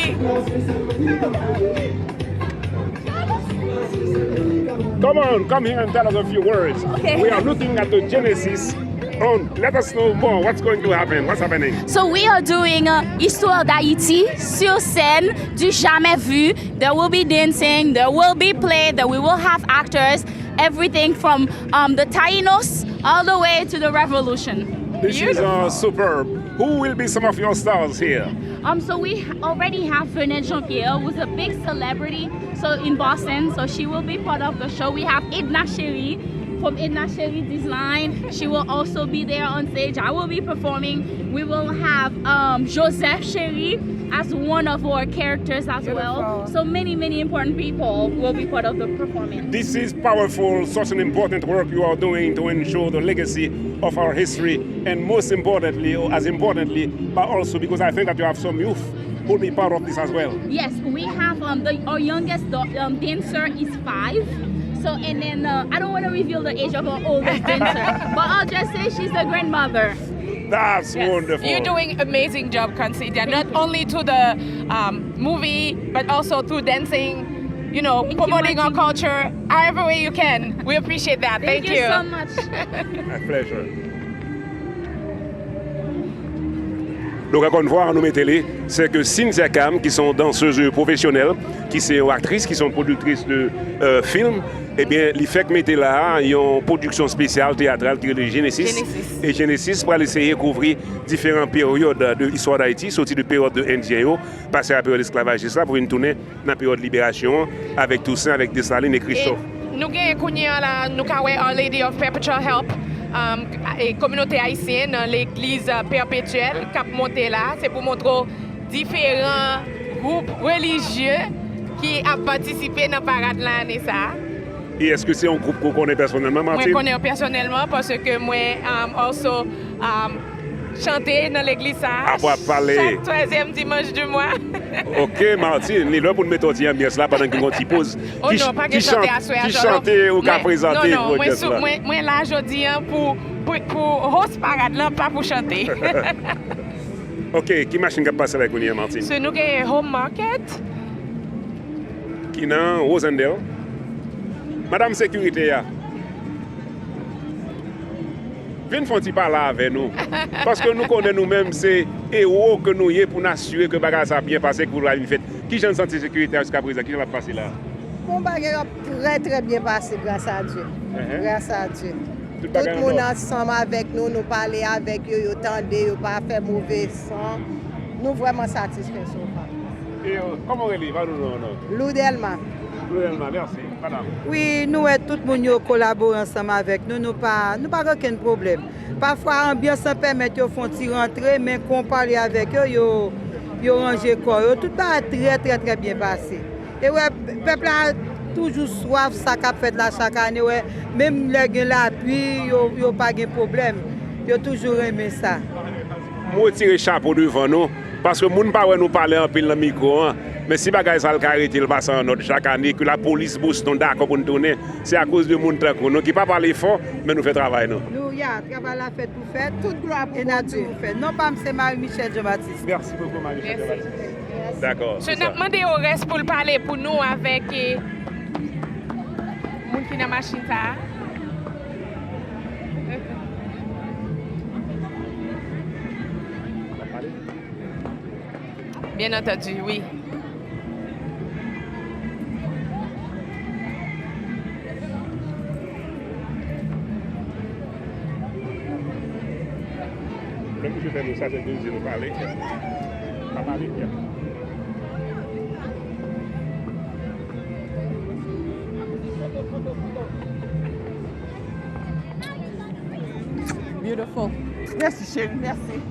Come on, come here and tell us a few words. Okay. We are looking at the Genesis on. Let us know more. What's going to happen? What's happening? So we are doing, uh, Histoire d'Haïti sur scène, du jamais vu. There will be dancing, there will be play, there we will have actors, everything from, um, the Taínos all the way to the revolution. This is, uh, superb. Who will be some of your stars here? Um, so we h-, already have Fernand Jean-Pierre, who's a big celebrity, so in Boston, so she will be part of the show. We have Edna Chéry from Edna Chéry Design. She will also be there on stage. I will be performing. We will have, um, Joseph Chéry as one of our characters as well. Beautiful. So many, many important people will be part of the performance. This is powerful, such an important work you are doing to ensure the legacy of our history, and most importantly, or as importantly, but also because I think that you have some youth who will be part of this as well. Yes, we have, um, the, our youngest da-, um, dancer is five. So, and then, uh, I don't wanna reveal the age of our oldest dancer, but I'll just say she's the grandmother. That's wonderful. You're doing amazing job, Considia. Not only to the, um, movie, but also through dancing, you know, promoting our culture, however way you can. We appreciate that. Thank you so much. My pleasure. Donk, ankò yon fwa, nou mete li, se ke Cynthia Cam, ki se yon dansez pwofesyonèl, ki se yon aktris, ki se yon pwodiktris de, euh, fim, ebyen, li fèk mete la a yon pwodiksyon espesyal teyatral ki rele Genesis. Genesis. E Genesis pral eseye kouvri diferan peryòd de istwa Dayiti, soti de peryòd de Endyen yo, pase a peryòd esklavajis la, pou vin tounen nan peryòd liberasyon an, avèk Tousen, avèk Desalin e Kristòf. E nou genyen kounye a la, nou ka wè Our Lady of Perpetual Help, um, e kominote ayisyen nan legliz, uh, Pèpetyèl k ap monte la. Se pou montre w diferan gwoup relijye ki ap patisipe nan parad lan ane sa a. E èske se yon gwoup ke w konnen pèsonèlman, Martine? Mwen konnen yo pèsonèlman paske mwen, um, also, um, chante nan legliz sa a chak twazyèm dimanch di mwa. Ok, Martine, li lè pou n mete yon ti anbyans la pandan ke n gen yon ti poz. Oh non, pa gen chante aswè a, Charlot. Ki chante ou ka prezante pou odyans la? Non, non, mwen sou, mwen, mwen la jodi a pou, pou, pou host parad lan, pa pou chante. Ok, ki machin k ap pase la kounye a, Martine? So, nou gen Home Market. Ki nan Rosendale. Madanm sekirite a, vin fè yon ti pale avè nou. Paske nou konnen nou menm se ewo ke nou ye pou n asire ke bagay sa ap byen pase, ke l ap vin fèt. Kijan n santi sekirite a jiska prezan? Kijan l ap pase la? Bon, bagay yo ap trè, trè byen pase, gras a Dye. Ehn. Gras a Dye. Tout moun ansanm avèk nou, nou pale avèk yo, yo tande, yo pa fè move son. Nou vrèman satisfè so far. E, euh, kòman w rele? Pa nou non, non. Lou Dèlma. Lou Dèlma, mèsi, madam. Wi, nou wè tout moun yo kolabore ansanm avèk nou, nou pa, nou pa gen okenn pwoblèm. Pafwa, anbyans lan pèmèt yo fè yon ti rantre, men kon w pale avèk yo, yo, yo ranje kò yo. Tout bagay trè, trè, trè byen pase. E wè, pèp la toujou swaf sa k ap fèt la chak ane, wè, menm lè gen lapli, yo, yo pa gen pwoblèm. Yo toujou renmen sa. M retire chapo devan nou, paske moun pa wè nou pale anpil nan mikwo an, men si bagay sa l ka rete l pase an nòt chak ane, ke lapolis Boston dakò pou n tounen, se akoz de moun tankou nou ki pa pale fò, men nou fè travay nou. Nou, ya, travay la fèt pou fèt. Tout glwa pou Bondye. Non pa m se Marie Michel Jean Baptiste. Mèsi bokou, Marie Michel Jean Baptiste. Dakò. So, n ap mande Oreste pou l pale pou nou avèk, eh, moun ki nan machin sa a. Byen antandi, wi. Lè misye fè nou sa, se vin di nou pale. Pa pale, ya. Beautiful. Mèsi, cheri, mèsi.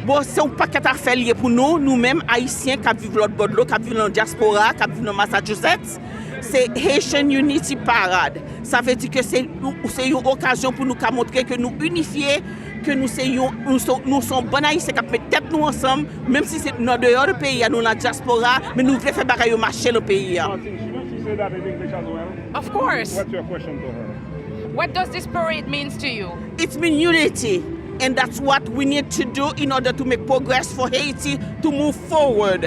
Bon, se yon pakèt afè l ye pou nou, nou menm Ayisyen k ap viv lòt bò dlo, k ap viv nan dyaspora, k ap viv nan Massachusetts. Se Haitian Unity Parade. Sa vle di ke se, se yon okazyon pou nou ka montre ke nou inifye, ke nou se yon, nou se, nou se yon bann Ayisyen k ap met tèt nou ansanm, menm si se nan deyò de peyi a, nou nan dyaspora, men nou vle fè bagay yo mache nan peyi a. Martin, shouldn't she say that in English as well? Of course. What's your question to her? What does this parade means to you? It means unity, and that's what we need to do in order to make progress for Haiti to move forward.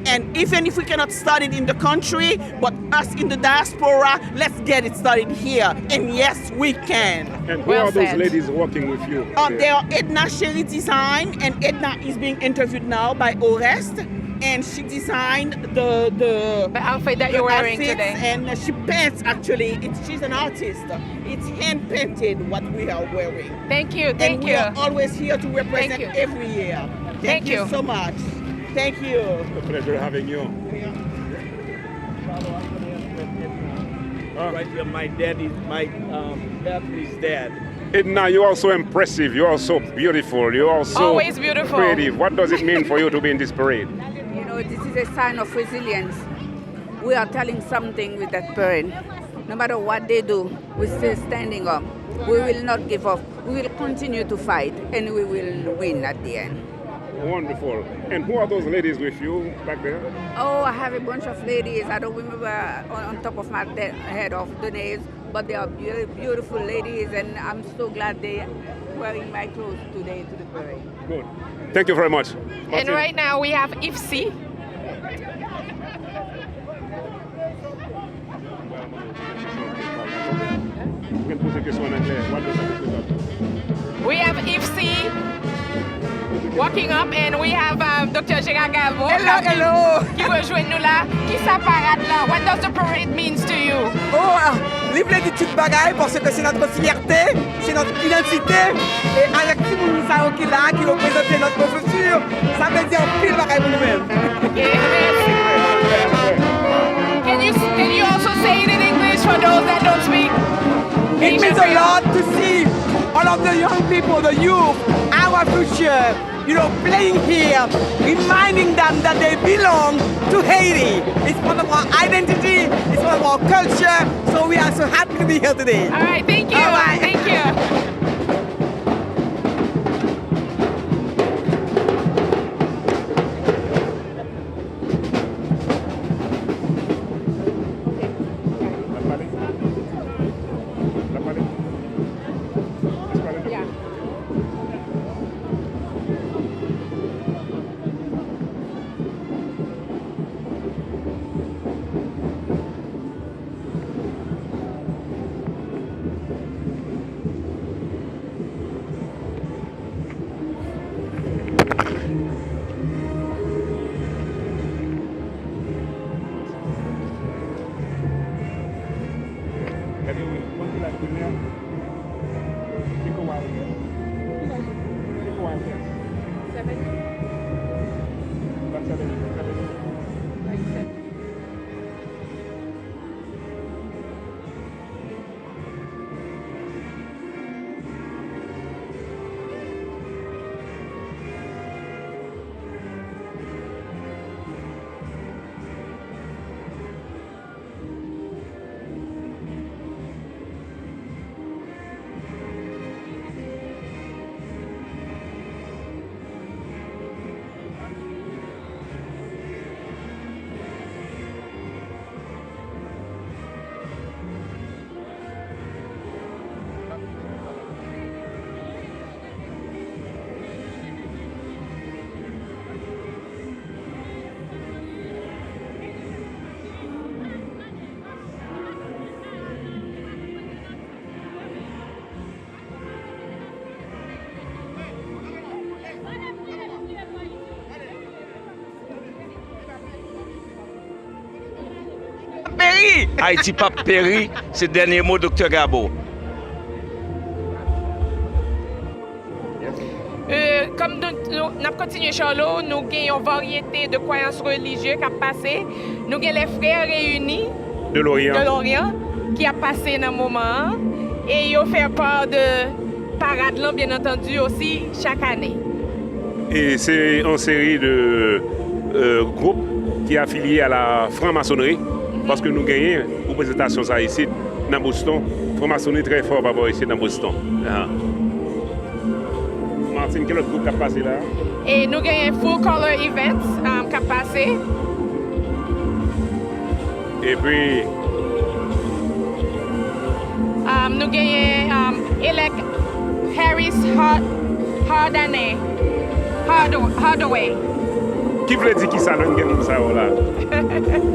And even if we cannot start it in the country, but us in the diaspora, let's get it started here. And yes, we can. And who are those ladies working with you? Um, they are Edna Sherry Design, and Edna is being interviewed now by Oreste, and she designed the the the outfit that you're wearing today. And she paints actually. It's, she's an artist. It's hand painted what we are wearing. Thank you, thank you. And we are always here to represent every year. Thank you so much. Thank you. A pleasure having you. Huh? Right here, my dad is, my, um, dad is dead. Edna, you are so impressive. You are so beautiful. You are so always beautiful. Creative. What does it mean for you to be in this parade? You know, this is a sign of resilience. We are telling something with that parade. No matter what they do, we're still standing up. We will not give up. We will continue to fight, and we will win at the end. Wonderful. And who are those ladies with you back there? Oh, I have a bunch of ladies. I don't remember on, on top of my de-, head of the names, but they are beau-, beautiful ladies, and I'm so glad they wearing my clothes today to the parade. Good. Thank you very much. And right now we have Ifsi. Mwen poze kesyon an anglè. What does that represent? We have Ifsi walking up and we have, um, Doktè Gérard Galvo. Hello, hello. Ki rejwenn nou la. Kisa parad la? What does the parade means to you? Oh, ah, li vle di tout bagay, paske se notre fierté, c'est notre identité. E avèk timoun sa yo ki la, ki reprezante notre futur, sa vle di anpil bagay pou nou menm. Ok, mèsi. Can you, can you also say it in English for those that don't speak Haitian? It means a lot to see all of the young people, the youth, our future, you know, playing here, reminding them that they belong to Haiti. It's part of our identity, it's part of our culture, so we are so happy to be here today. All right, thank you. All right. Thank you. Peri! Ayiti p ap peri, se dènye mo Doktè Gabo. Euh, kòm nou, nou, n ap kontinye, Charlot, nou gen yon varyete de kwayans relijye k ap pase. Nou gen les Frères Réunis de Lorient, de Lorient ki ap pase nan moman an. E yo fè pa de parad lan, byen antandi, osi, chak ane. E se yon seri de euh, gwoup ki afilye a la franmasonri, paske nou genyen reprezantasyon sa isit nan Boston. Franmasonri trè fò pa bò isit nan Boston. Ah. Martin, ki lòt gwoup k ap pase la? E nou genyen Full Color Events um, k ap pase. Epi um, nou genyen um, Elect Harris Hard, Hardane, Hard, Hardaway. Ki vle di ki sa lè n gen moun sa yo la? Sa k pase?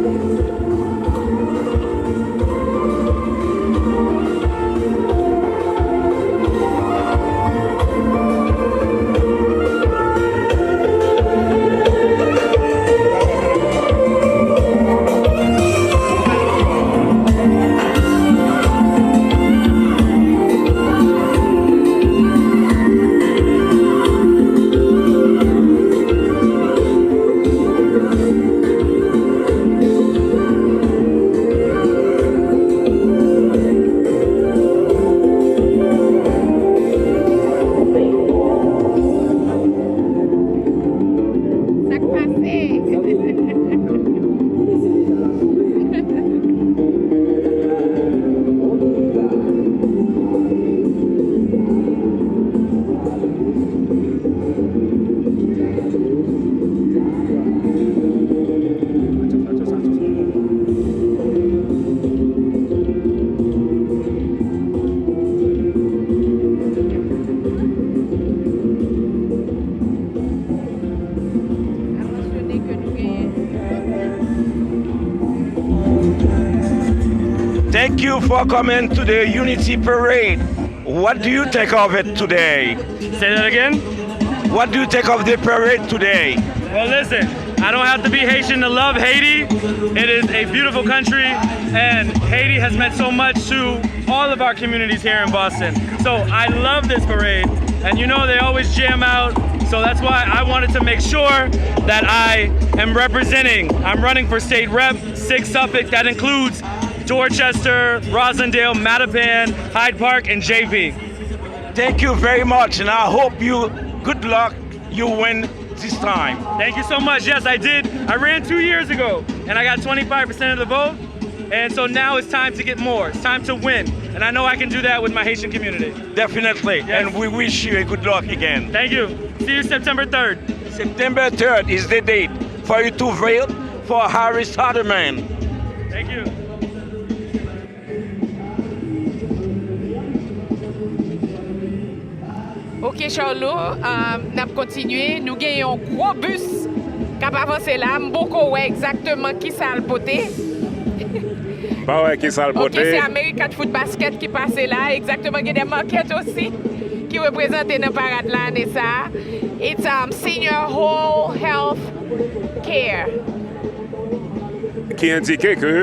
Thank you for coming to the Unity Parade. What do you think of it today? Say that again. What do you think of the parade today? Well, listen, I don't have to be Haitian to love Haiti. It is a beautiful country, and Haiti has meant so much to all of our communities here in Boston. So I love this parade, and you know they always jam out. So that's why I wanted to make sure that I am representing. I'm running for state rep, six Suffolk. That includes Dorchester, Roslindale, Mattapan, Hyde Park, and J V. Thank you very much, and I hope you good luck, you win this time. Thank you so much. Yes, I did. I ran two years ago, and I got twenty-five percent of the vote. And so now it's time to get more. It's time to win. And I know I can do that with my Haitian community. Definitely. Yes. And we wish you a good luck again. Thank you. See you September third. September third is the date for you to vote for Harris Hardeman. Thank you. Ok, Charlot, um, n ap kontinye. Nou gen yon gwo bis k ap avanse la. M poko wè egzakteman ki sa l pote. Pa wè ki sa l pote. Ok, se American Foot Basket ki pase la. Egzakteman, gen de market osi ki reprezante nan parad la ane sa a. It's um, Senior Whole Health Care. Ki endike ke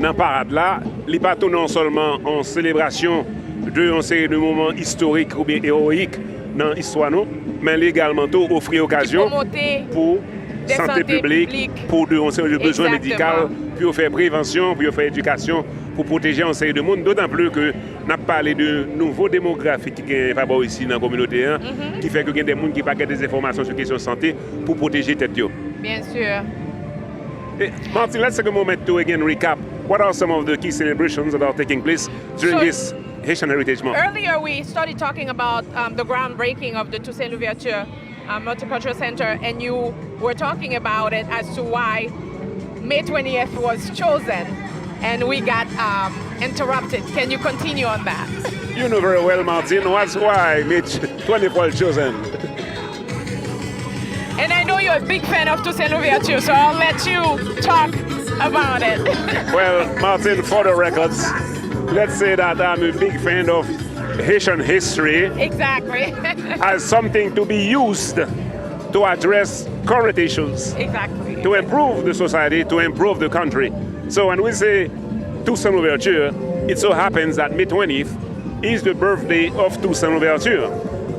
nan parad la, li pa tou non sèlman yon selebrasyon de yon seri de moman istorik oubyen ewoyik nan istwa nou, men li egalman tou ofri okazyon pou sante piblik, pou de yon seri de bezwen medikal, pou yo fè prevansyon, pou yo fè edikasyon, pou pwoteje yon seri de moun, dotan pli ke n ap pale de nouvo demografi ki genyen pa bò isi nan kominote an, ki fè ke gen de moun ki pa gen de enfòmasyon sou kesyon sante pou pwoteje tèt yo. Byen si. Eh, Martin, let's take a moment to again recap. What are some of the key celebrations that are taking place during this Haitian Heritage Month? Earlier, we started talking about um, the groundbreaking of the Toussaint Louverture uh, Multicultural Center, and you were talking about it as to why May twentieth was chosen, and we got um, interrupted. Can you continue on that? You know very well, Martin, what's why May twentieth was chosen. And I know you're a big fan of Toussaint Louverture, so I'll let you talk about it. Well, Martin, for the records, let's say that I'm a big fan of Haitian history. Exactly. As something to be used to address current issues, exactly, to improve the society, to improve the country. So when we say Toussaint Louverture, it so happens that May twentieth is the birthday of Toussaint Louverture.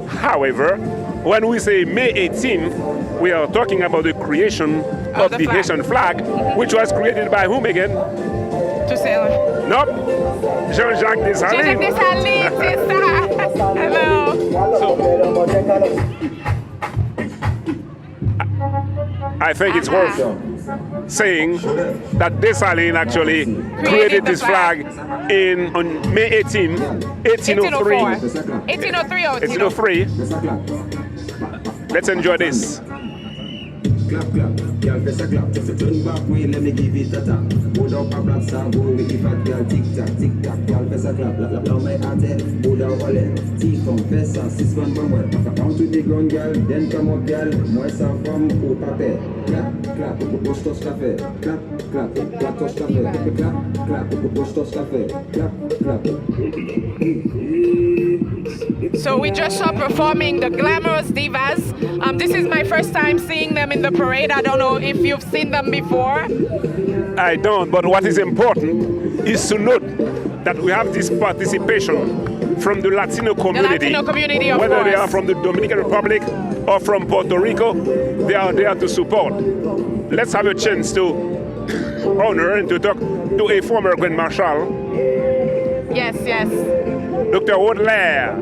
However, when we say May eighteenth, we are talking about the creation of the Haitian flag, which was created by whom again? Toussaint. Nope. Jean-Jacques Dessalines. Jean-Jacques Dessalines, c'est ça. Hello. So, I think it's worth saying that Dessalines actually created this flag in on May eighteen, eighteen oh three. Eighteen oh three or eighteen oh three. Let's enjoy this. Clap, clap, gyal fè sa clap, just a turn back way, let me give it a tap. Bouda w pa plat sa, go with the fat gyal, tik tak, tik tak, gyal fè sa clap, la, la, lanmè atè, bouda w anlè, ti fanm fè sa, sispann ban mwen, down to the ground gyal, then come up gyal, mwen sa fanm ou pa pè. Clap, clap, pou bòs tòs ka fè, clap, clap, clap tòs ka fè, clap, clap, pou bòs tòs ka fè, clap, clap. So we just saw performing the Glamorous Divas. Um, this is my first time seeing them in the parade. I don't know if you've seen them before. I don't, but what is important is to note that we have this participation from the Latino community, the Latino community, of whether they are from the Dominican Republic or from Puerto Rico, they are there to support. Let's have a chance to honor and to talk to a former Grand Marshal. Yes, yes. Doctor Rodler.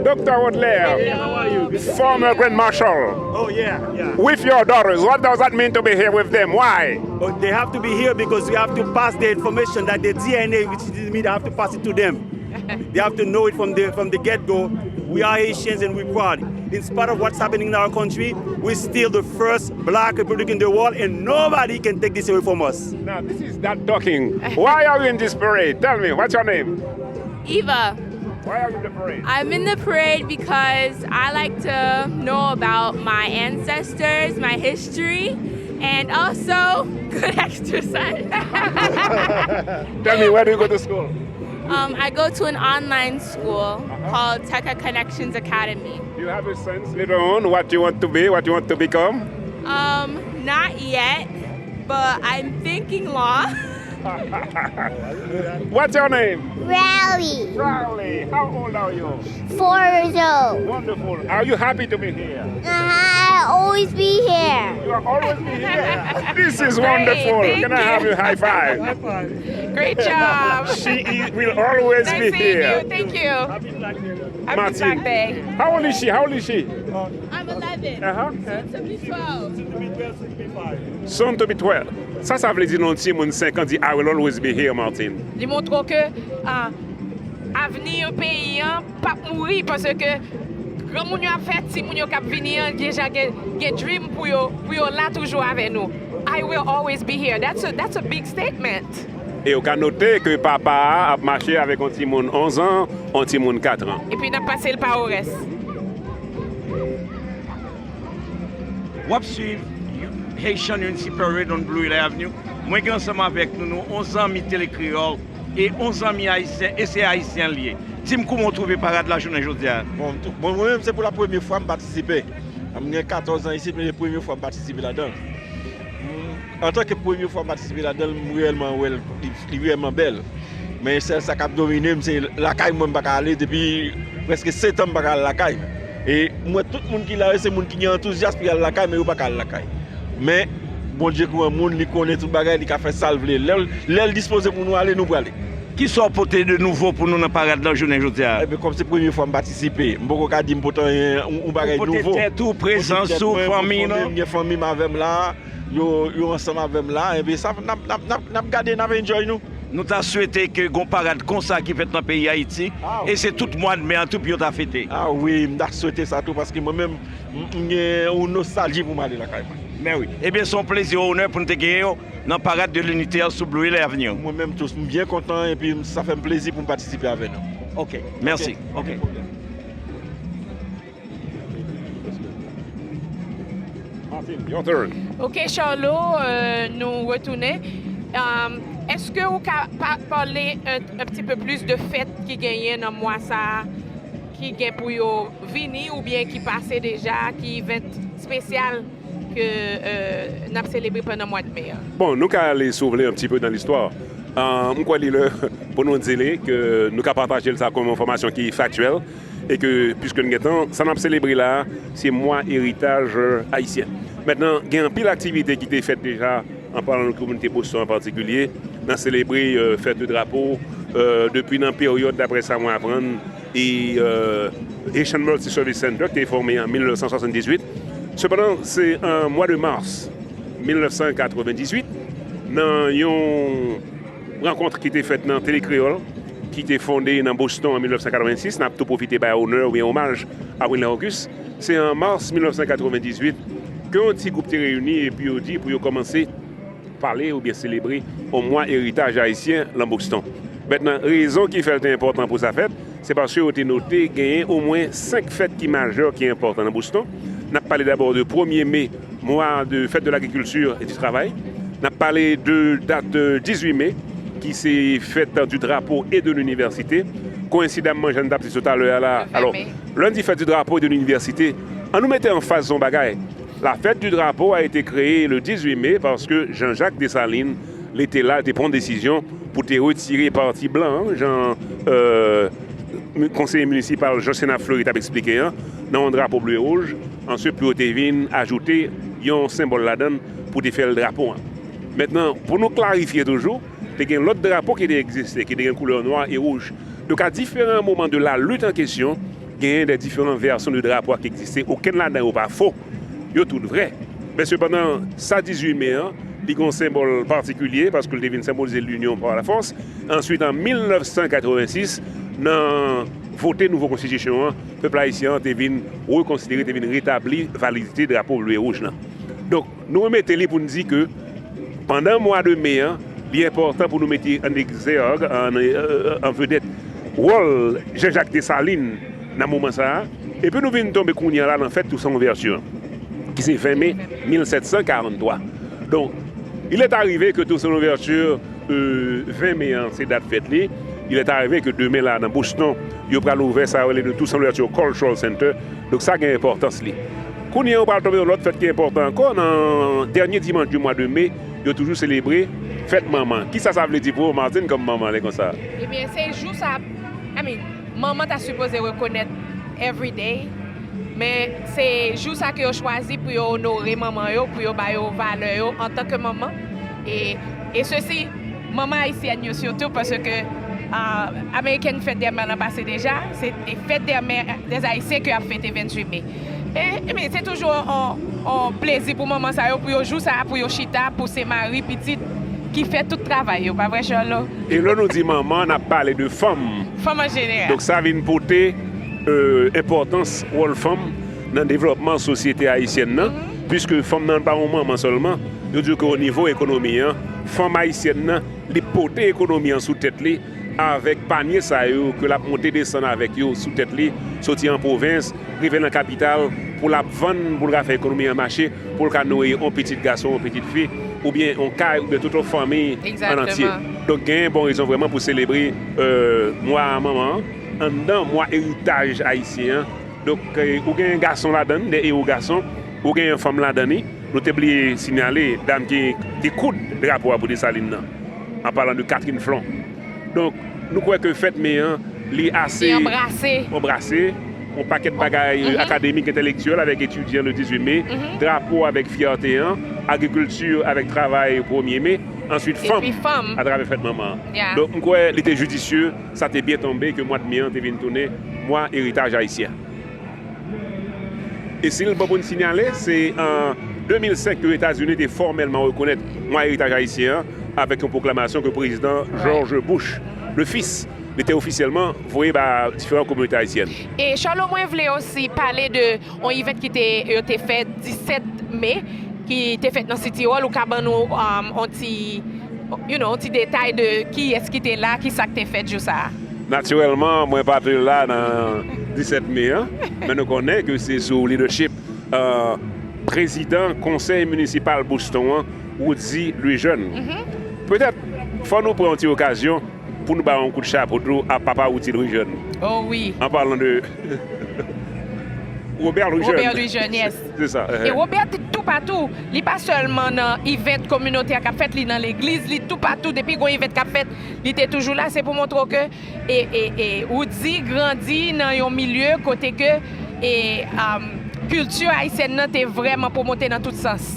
Doctor Rodler, former Grand Marshal. Oh, yeah, yeah. With your daughters, what does that mean to be here with them? Why? Oh, they have to be here because we have to pass the information that the D N A, which is me, they have to pass it to them. They have to know it from the from the get go. We are Haitians and we proud. In spite of what's happening in our country, we're still the first black republic in the world, and nobody can take this away from us. Now, this is that talking. Why are you in this parade? Tell me, what's your name? Eva. Why are you in the parade? I'm in the parade because I like to know about my ancestors, my history, and also good exercise. Tell me, where do you go to school? Um, I go to an online school called Teka Connections Academy. Do you have a sense later on what you want to be, what you want to become? Um, not yet, but I'm thinking law. What's your name? Rowley. Rowley, how old are you? Four years old. Wonderful. Are you happy to be here? Uh-huh. I always be here. You are always be here. This is wonderful. Can I have a high five? Great job. She i- will always be here. Thank you. Happy Black Day. How old is she? How old is she? I'm eleven. Uh-huh. Soon to be twelve. Soon to be twelve. Sa sa vle di nan yon timoun senk an di, "I will always be here, Martin"? Li montre w ke ah, avni peyi an p ap mouri, paske granmoun yo ap fè, timoun yo k ap vini an deja gen, gen dream pou yo, pou yo la toujou avè nou. I will always be here. That's a, that's a big statement. E ou ka note ke papa a ap mache avèk yon timoun onz an, yon timoun kat an. Epi n ap pase l pa Orès. W ap swiv Haitian Unity Parade on Blue Hill Avenue. Mwen gen ansanm avèk nou, nou on zanmi Tele Kreyòl e on zanmi ayisyen, e se ayisyen l ye. Di m kouman w twouve parad la jounen jodi a? Bon, m tou- bon, mwen menm, se pou la premye fwa m patisipe. M gen katòz an isit, men se premye fwa m patisipe ladan l. M- Antanke premye fwa m patisipe ladan l, m reyèlman wè l, li, li reyèlman bèl. Men sèl sa k ap domine m, se lakay mwen m pa ka ale depi prèske sèt an m pa ka al lakay. E m wè tout moun ki la yo, se moun ki gen antouzyas pou y al lakay, men yo pa ka al lakay. Men Bondye gran moun, li konnen tout bagay, li ka fè sa l vle. Lè l, lè l dispoze pou nou ale, nou prale. Kisa w pote de nouvo pou nou nan parad lan jounen jodi a? Ebyen, kòm se premye fwa m patisipe, m poko ka di m pote anyen, yon, yon bagay nouvo. Ou pote tèt ou, prezans ou, fanmi w, non? M gen fanmi m avè m la, yo, yo ansanm avè m la, ebyen sa, n ap, n ap, n ap, n ap gade, n ap enjoy nou. Nou ta swete ke gon parad konsa ki fèt nan peyi Ayiti, e se tout mwa de me an tou pou yo ta fete. Ah wi, m ta swete sa tou, paske mwen menm, m, m gen yon nostalji pou m ale lakay mwen. Men wi. Ebyen, se yon plezi, yon onè pou n te genyen w nan Parade de l'Unité sou Blue Hill Avenue. Mwen menm tou, m byen kontan epi sa fè m plezi pou m patisipe avè nou. Ok, mèsi. Ok. Martin, your turn. Ok, Charlot, euh, nou retounen. Euh, èske ou ka pa, pale un, un petit peu plus de fèt ki genyen nan mwa sa a, ki gen pou yo vini oubyen ki pase deja, ki event espesyal ke, euh, n ap selebre pandan mwa de me a? Bon, nou ka ale, si w vle, un petit peu dans l'histoire. Euh, m kwè li lè pou nou di li ke nou ka pataje l sa kòm enfòmasyon ki faktyèl e ke, piske n gen tan, sa n ap selebre la a, se mwa eritaj, euh, ayisyen. Mentnan, gen anpil aktivite ki te fèt deja, an palan de kominote Boston an patikilye, nan selebre, euh, fèt de drapo, euh, depi nan peryòd, daprè sa mwen aprann, e, euh, Haitian Multi-Service Center ki te fòme an mil nèf san swasanndizwit. Sepandan, se an mwa de mas mil nèf san katrevenndizwit, nan yon rankont ki te fèt nan Tele Kreyòl, ki te fonde nan Boston an mil nèf san katrevensis, n ap tou pwofite bay onè oubyen omaj a Wilner Auguste. Se an mas mil nèf san katrevenndizwit ke yon ti gwoup te reyini epi yo di pou yo kòmanse pale oubyen selebre yon mwa eritaj ayisyen nan Boston. Mentnan, rezon ki fè l te enpòtan pou sa fèt, se paske yo te note genyen omwen senk fèt ki majè, ki enpòtan nan Boston. N ap pale dabò de premye me, mwa de fèt de lagrikilti e di travay. N ap pale de dat, euh, dizuit me, ki se fèt du drapeau et de l'université. Koyensidamman, jan n t ap di talè a la, alò, lè n di fèt du drapeau et de l'université, ann nou mete anfaz yon bagay. La fête du drapeau a été créée le dix-huit mai parce que Jean-Jacques Dessalines, li te la, li te pran desizyon pou te retire pati blan an, jan, euh, konseye minisipal Jean Sénat Fleury t ap eksplike an, nan yon drapo ble e wouj, answit pou yo te vin ajoute yon senbòl ladan l pou te fè l drapo an. Mentnan, pou nou klarifye toujou, te gen lòt drapo ki te egziste, ki te gen koulè nwa e wouj. Donk, à différents moments de la lutte en question, genyen de diferan vèsyon de drapo a ki egziste. Okenn ladan yo pa fo. Yo tout vrè. Men sepandan, sa dizuit me an, li gen yon senbòl patikilye, paske l te vin senbolize linyon pa lafòs. Answit, an mil nèf san katrevensis, nan vote nouvo konstitisyon an, pèp ayisyen an te vin rekonsidere, te vin retabli validite drapo ble e wouj lan. Donk, nou remete li pou n di ke pandan mwa de me an, li enpòtan pou nou mete an egzèg, an, euh, an vedèt, wòl Jean-Jacques Dessalines nan moman sa a, epi nou vin tonbe kounye a la nan fèt Toussaint Louverture an, ki se ven me mil sèt san karanntwa. Donk, il est arrivé que Toussaint Louverture, euh, ven me an, se dat fèt li. Il est arrivé que demen la, nan Boston, yo pral ouvè sa yo rele de Toussaint Louverture Cultural Center. Donk, sa gen enpòtans li. Kounye a, ou pral tonbe yon lòt fèt ki enpòtan ankò. Nan dènye dimanch di mwa de me, yo toujou selebre fèt manman. Kisa sa vle di pou ou, Martine, kòm manman, lè konsa? Ebyen, se jou sa, I mean, manman ta sipoze rekonèt every day, men se jou sa ke yo chwazi pou yo onore manman yo, pou yo ba yo valè yo antanke manman. E, e sesi, manman ayisyèn yo sitou, paske, ah, Amerikèn fèt dè mè lan pase deja, se te fèt dè mè dè Ayisyen ke y ap fete venntuit me. E, ebyen, se toujou on, on plezi pou manman sa yo, pou yo jou sa a, pou yo chita, pou se mari, pitit ki fè tout travay yo, pa vre, Charlot? E lè nou di manman, n ap pale de fanm. Fanm an jeneral. Donk, sa vin pote, euh, enpòtans wòl fanm nan devlòpman sosyete ayisyèn nan, piske fanm nan pa yon manman sèlman. Yo di ke o nivo ekonomi an, fanm ayisyèn nan, li pote ekonomi an sou tèt li, avèk panye sa yo ke l ap monte desann avèk yo sou tèt li, soti an pwovens, rive nan kapital, pou l ap vann, pou l ka fè ekonomi an mache, pou l ka nouri yon pitit gason, yon pitit fi, oubyen yon kay, oubyen tout yon fanmi an antye. Egzakteman. Donk, gen bon rezon vrèman pou selebre, euh, mwa manman an, anndan mwa eritaj ayisyen an. Donk, euh, ou gen gason ladan l, de ewo gason, ou gen fanm ladan li. Nou te bliye sinyale dam ki, ki koud drapo a pou Desalin nan, an palan de Catherine Flon. Donk, nou kwè ke fèt me an, li ase anbrase yon pakèt bagay akademik, entèlektyèl avèk etidyan le dizuit me, drapo avèk fyète an, agrikilti avèk travay premye me, answit fanm atravè fèt manman an. Donk, m kwè li te jidisye, sa te byen tonbe ke mwa de me an te vin tounen mwa eritaj ayisyen. E si l bon pou n sinyale, se an de mil senk ke Etazini te fòmèlman rekonèt mwa eritaj ayisyen an avèk yon pwoklamasyon ke prezidan George Bush, le fils, li te ofisyèlman voye ba diferan kominote ayisyèn. E Charlot, mwen vle osi pale de yon event ki te, yo te fè disèt me, ki te fèt nan City Hall. Ou ka ban nou, um, yon ti, you know, yon ti detay de kiyès ki te la, ki sa k te fèt jou sa a? Natirèlman, mwen pa te la nan disèt me an, men nou konnen ke se sou leadership, euh, prezidan konsèy minisipal Boston an, Woody Louis-Jeune. Petèt, fò nou pran yon ti okazyon pou nou ba yon kout chapo tou a papa Woody Louis-Jeune. Oh wi. An palan de Robert Louis-Jeune. Robert Louis-Jeune, yes. Se sa. E Robert te toupatou. Li pa sèlman nan event kominotè k ap fèt, li nan legliz, li toupatou. Depi gon event k ap fèt, li te toujou la. Se pou montre w ke e, e, e, Woody grandi nan yon milye kote ke, e, um, kilti ayisyèn nan te vrèman pwomote nan tout sans.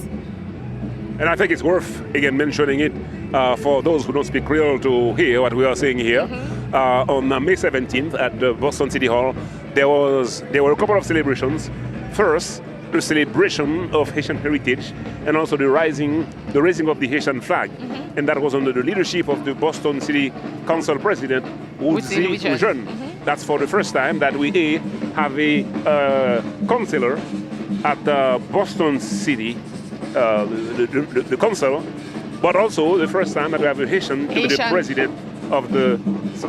And I think it's worth, again, mentioning it, uh, for those who don't speak Creole to hear what we are saying here. Uh, on, uh, May seventeenth at the Boston City Hall, there was, there were a couple of celebrations. First, the celebration of Haitian heritage and also the rising, the raising of the Haitian flag. And that was under the leadership of the Boston City Council President, Woody Louis-Jeune. That's for the first time that we have a, uh, councilor at, uh, Boston City, uh, the, the, the, the council, but also the first time that we have a Haitian to be the president of the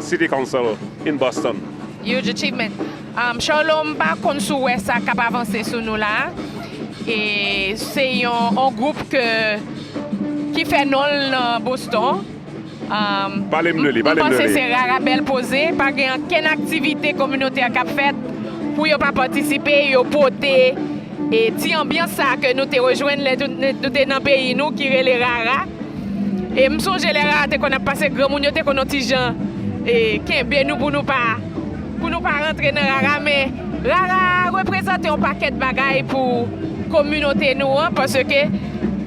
city council in Boston. Huge achievement. Um, Charlot, m pa konn si w wè sa k ap avanse sou nou la. E se yon, yon gwoup ke, ki fè non l nan Boston. Um, pale m de li, pale m de li. M panse se Rara Bèl Poze, pa gen ankenn aktivite kominotè k ap fèt pou yo pa patisipe, yo pote, e, ti anbyans sa a ke nou te rejwenn lè nou, nou te nan peyi nou ki rele Rara. E m sonje lè Rara te konn ap pase, granmoun yo te konn yon ti jan, e, kenbe nou pou nou pa, pou nou pa rantre nan Rara, men Rara reprezante yon pakèt bagay pou kominote nou an, paske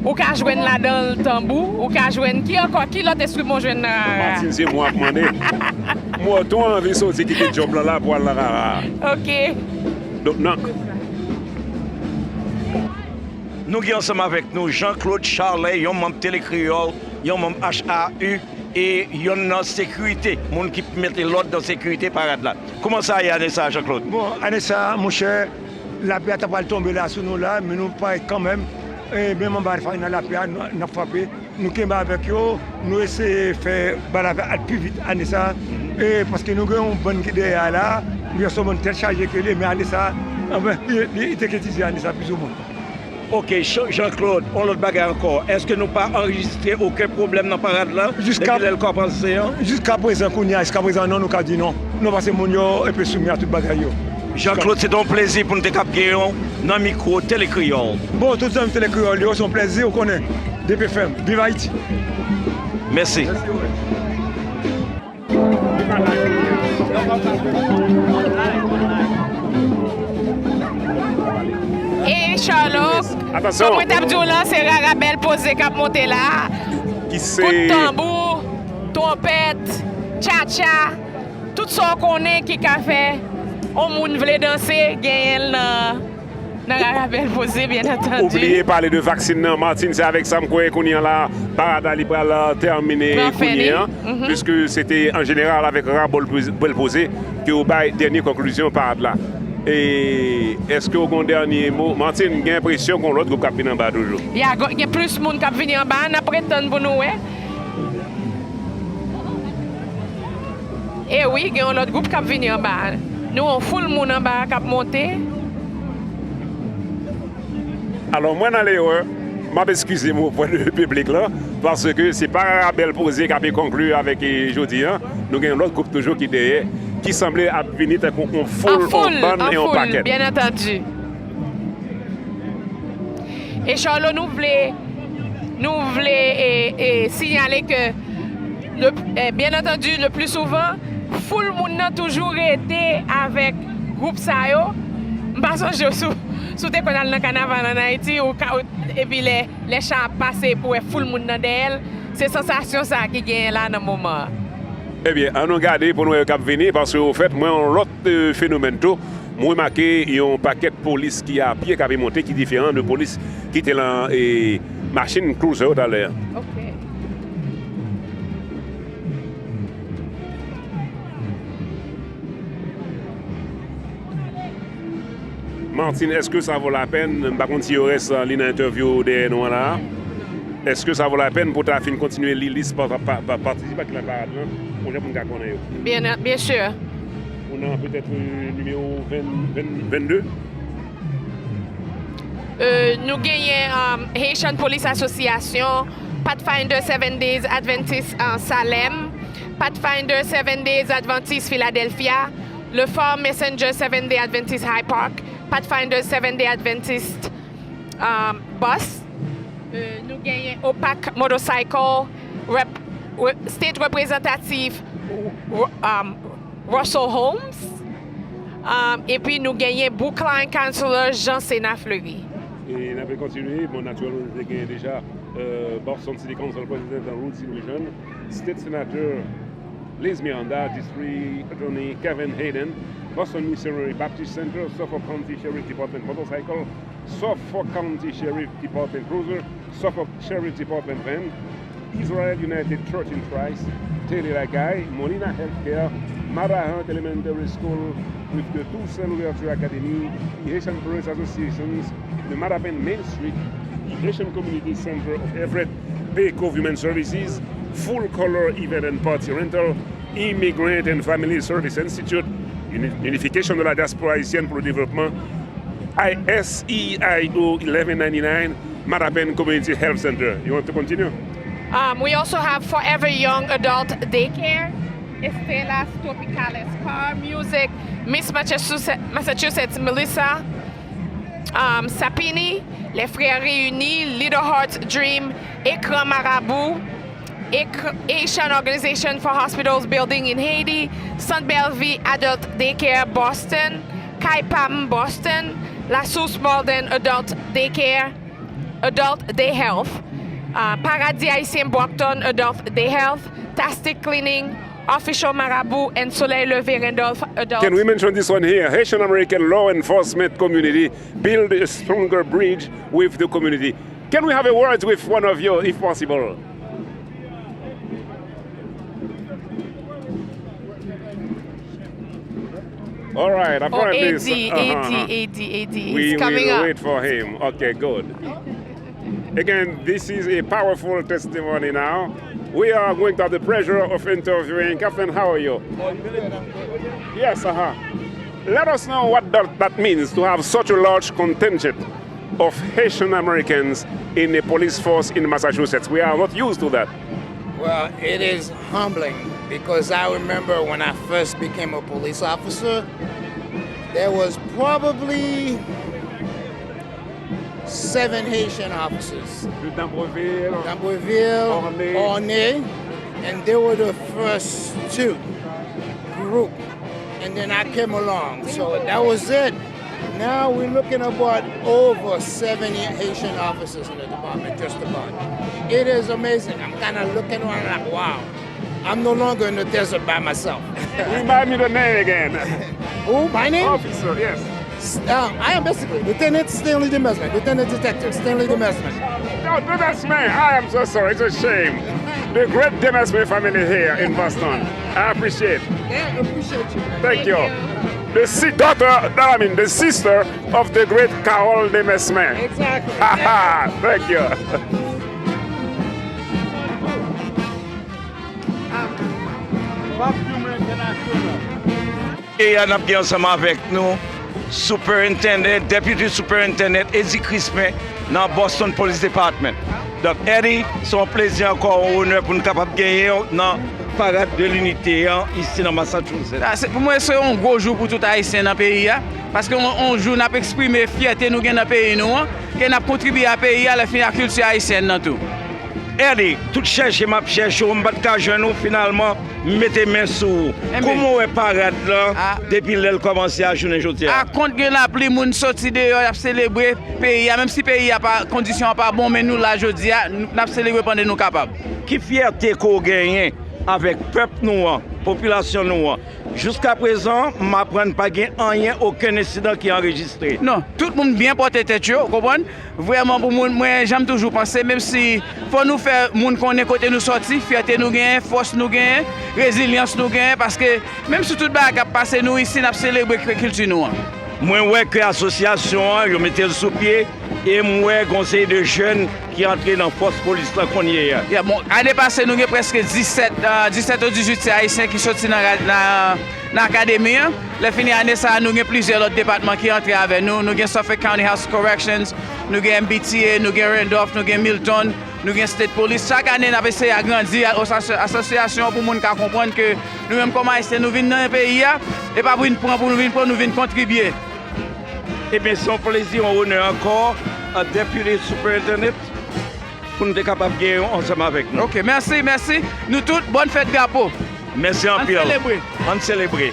ou ka jwenn ladan l tanbou, ou ka jwenn ki ankò, ki lòt enstriman w jwenn nan Rara? Martine, se mwen w ap mande. Mwen tou anvi soti kite djòb lan la pou al nan Rara. Ok. Donk, nan. Nou gen ansanm avèk nou Jean Claude Charlet, yon manm Tele Kreyòl, yon manm H A U, e yonn nan sekirite, moun ki mete lòd nan sekirite parad la. Kòman sa ye ane sa a, Jean Claude? Bon, ane sa a, monchè, lapli a ta pral tonbe la sou nou la, men nou parèt kanmenm. E menm anba farina lapli a, n, n ap frape. Nou kenbe avèk yo, nou eseye fè bagay la al pi vit ane sa a. E paske nou gen yon bann ki dèyè a la, nou gen yon bann tèt chaje ke li, men ane sa a, anfen, li, li, li te ketize ane sa a, plizoumwen. Ok, Jean Claude, yon lòt bagay ankò. Èske nou pa anrejistre okenn pwoblèm nan parad la? Depi lè l kòmanse an? Jiska prezan, kounye a, jiska prezan, non, nou ka di non. Non, paske moun yo enpe soumèt a tout bagay yo. Jean Claude, se te yon plezi pou n te kab genyen w nan mikwo Tele Kreyòl. Bon, tout zanmi Tele Kreyòl yo, se yon plezi, ou konnen. D P F M, viv Ayiti! Mèsi. E Charlot, kòm mwen t ap di w lan, se Rara Bèl Poze k ap monte la. Kout tanbou, twonpèt, tchatcha, tout sa w konnen ki ka fè yon moun vle danse, genyen l nan Nan Rara Bèl Poze, byen antandi. Ou bliye pale de vaksin nan, Martine, se avèk sa m kwè kounye a la, parad la li pral tèmine kounye a, piske se te an jeneral avèk Rara Bèl Poze, Bèl Poze ke yo bay dènye konklizyon parad la. E èske w gen yon dènye mo? Martine, m gen enpresyon gen yon lòt gwoup k ap vin anba toujou. Ya, gen plis moun k ap vini anba, n ap ret tann pou nou wè. E wi, gen yon lòt gwoup k ap vini anba a. Nou yon foul moun anba a k ap monte. Alò, mwen nan lerè, m ap eskize m opre de piblik lan, paske se pa Rara Bèl Poze k ape konkli avèk, e, jodi a. Nou gen yon lòt gwoup toujou ki dèyè, ki sanble ap vini tankou yon foul, yon bann e yon pakèt. Byen antandi. E Charlot, nou vle, nou vle, e, e, siyale ke Le, eh, byen antandi, le pli souvan, foul moun nan toujou rete avèk gwoup sa yo. M pa sonje si w, si w te konn al nan kanaval ann Ayiti, ou ka, ou, epi lè, lè cha ap pase, epi w wè foul moun nan dèyè l, se sansasyon sa ki genyen la nan moman an. Ebyen, ann nou gade pou nou wè yo k ap vini, paske ofèt, mwen yon lòt, eh, fenomèn tou. M remake yon pakèt polis ki apye k ape monte, ki diferan de polis ki te lan, eh, machin cruiser yo talè a. Ok. Martine, èske sa vo lapèn? M pa konn si yo rès li nan entèvyou dèyè nou an la. Èske sa vo lapèn pou ta fin kontinye li lis pa, pa, pa, patisipan ki lan parad lan, pou jan moun ka konnen yo? Byen, byen si. Ou nan petèt, euh, nimewo ven, ven, vennde? Euh, nou genyen, um, Haitian Police Association, Pathfinder Seven Days Adventist, uh, Salem, Pathfinder Seven Days Adventist Philadelphia, Le Phare Messenger Seven Day Adventist Hyde Park, Pathfinder Seven Day Adventist, um, Bus. Euh, nou genyen Opak Motorcycle, rep, re, State Representative, um, Russell Holmes. Um, epi nou genyen Brookline Councilor Jean Sénat Fleury. E n ape kontinye, bon, natirèlman, nou te genyen deja, euh, Boston City Council President Rudy Louis Jeune, State Senator Liz Miranda, District Attorney Kevin Hayden, Boston Missionary Baptist Center, Suffolk County Sheriff Department Motorcycle, Suffolk County Sheriff Department Cruiser, Suffolk Sheriff Department Van, Israel United Church in Christ, Tele Lakay, Molina Healthcare, Marahunt Elementary School with the Toussaint Louverture Academy, the Haitian Parents Associations, the Matapan Main Street, the Haitian Community Center of Everett, Bay Cove Human Services, Full Color Event and Party Rental, Immigrant and Family Service Institute, Uni, Unification de la Diaspora Haïtienne pour le Développement, I S E I O eleven ninety-nine, Matapan Community Health Center. You want to continue? Um, we also have Forever Young Adult Daycare, Estelas Tropicales Car Music, Miss Massachusetts, Massachusetts Melissa, um, Sapini, Les Frères Réunis, Little Hearts Dream, Écran Marabout, Écr, Haitian Organization for Hospitals Building in Haiti, Centre Bellevue Adult Daycare Boston, Kay Pam Boston, La Source Malden Adult Daycare, Adult Day Health, uh, Paradis Haïtien Brockton Adult Day Health, Tastic Cleaning, Official Marabout, and Soleil Levé Randolph Adult. Can we mention this one here? Haitian American law enforcement community build a stronger bridge with the community. Can we have a word with one of you, if possible? All right, oh, apparently, A D, uh-huh. A D, A D, A D. We will wait for him. Okay, good. Again, this is a powerful testimony now. We are going to have the pleasure of interviewing Captain. How are you? Yes, uh-huh. Let us know what that, that means to have such a large contingent of Haitian Americans in the police force in Massachusetts. We are not used to that. Well, it is humbling because I remember when I first became a police officer, there was probably seven Haitian officers. De Dambreville, Dambreville, Ornay. Ornay, and they were the first two group. And then I came along. So that was it. Now we're looking about over seventy Haitian officers in the department, just about. It is amazing. I'm kinda looking around like, wow. I'm no longer in the desert by myself. Remind me the name again. Who? My name? Officer, yes. S-, um, I am basically Lieutenant Stanley Demesmin, Lieutenant Detective Stanley Demesmin. No, Demesmin, I am so sorry. It's a shame. The great Demesmin family here in Boston. I appreciate. Yeah, appreciate you. Thank you. The si-, daughter, I mean, the sister of the great Carole Demesmin. Exactly. Thank you. Kounye a n ap gen ansanm avèk nou Superintendent, Deputy Superintendent Eddie Crispin nan Boston Police Department. Donk, Eddie, se yon plezi ankò, yon onè pou n kapab genyen w nan Parad de Linite an isi nan Massachusetts. Sa, se, pou mwen, se yon gwo jou pou tout Ayisyen nan peyi a, paske yon, yon jou n ap eksprime fyète nou gen nan peyi nou an, ke n ap kontribye a peyi a, lè fini a kilti ayisyèn nan tou. Eddie, tout chèche m ap chèche w, m pa t ka jwenn ou, finalman, m mete men sou ou. Enben. Kòman w wè parad lan depi lè l kòmanse a jounen jodi a? Akont gen lapli, moun soti deyò, y ap selebre peyi a. Menm si peyi a pa, kondisyon an pa bon, men nou la jodi a, n ap selebre pandan nou kapab. Ki fyète ke w genyen avèk pèp nou an, popilasyon nou an? Jiskaprezan, m aprann pa gen anyen, okenn ensidan ki anrejistre. Non, tout moun byen pòte tèt yo, w konprann? Vrèman, pou moun, mwen, jan m toujou panse, menm si fò nou fè moun konnen kote nou sòti, fyète nou genyen, fòs nou genyen, rezilyans nou genyen, paske menm si tout bagay k ap pase nou isi, n ap selebre k-, kilti nou an. Mwen wè ke asosyasyon an, yo mete l sou pye, e m wè gon seri de jèn ki antre nan fòs polis lan kounye a. Ya, bon, ane pase, nou gen prèske disèt, ah, disèt ou dizuit se Ayisyen ki soti nan, nan, nan akademi an. Lè fini ane sa a, nou gen plizyè lòt depatman ki antre avè nou. Nou gen Suffolk County House of Corrections, nou gen M B T A, nou gen Randolph, nou gen Milton, nou gen State Police. Chak ane, n ap eseye agrandi a-, asosya-, asosyasyon an pou moun ka konprann ke nou menm kòm Ayisyen, nou vin nan peyi a, e pa pou vin pran, pou nou vin pran, nou vin kontribye. Ebyen, se yon plezi, yon onè ankò, a Deputy Superintendent, pou nou te kapab genyen w ansanm avèk nou. Ok, mèsi, mèsi. Nou tout, bòn fèt drapo. Mèsi anpil. Ann selebre. Ann selebre.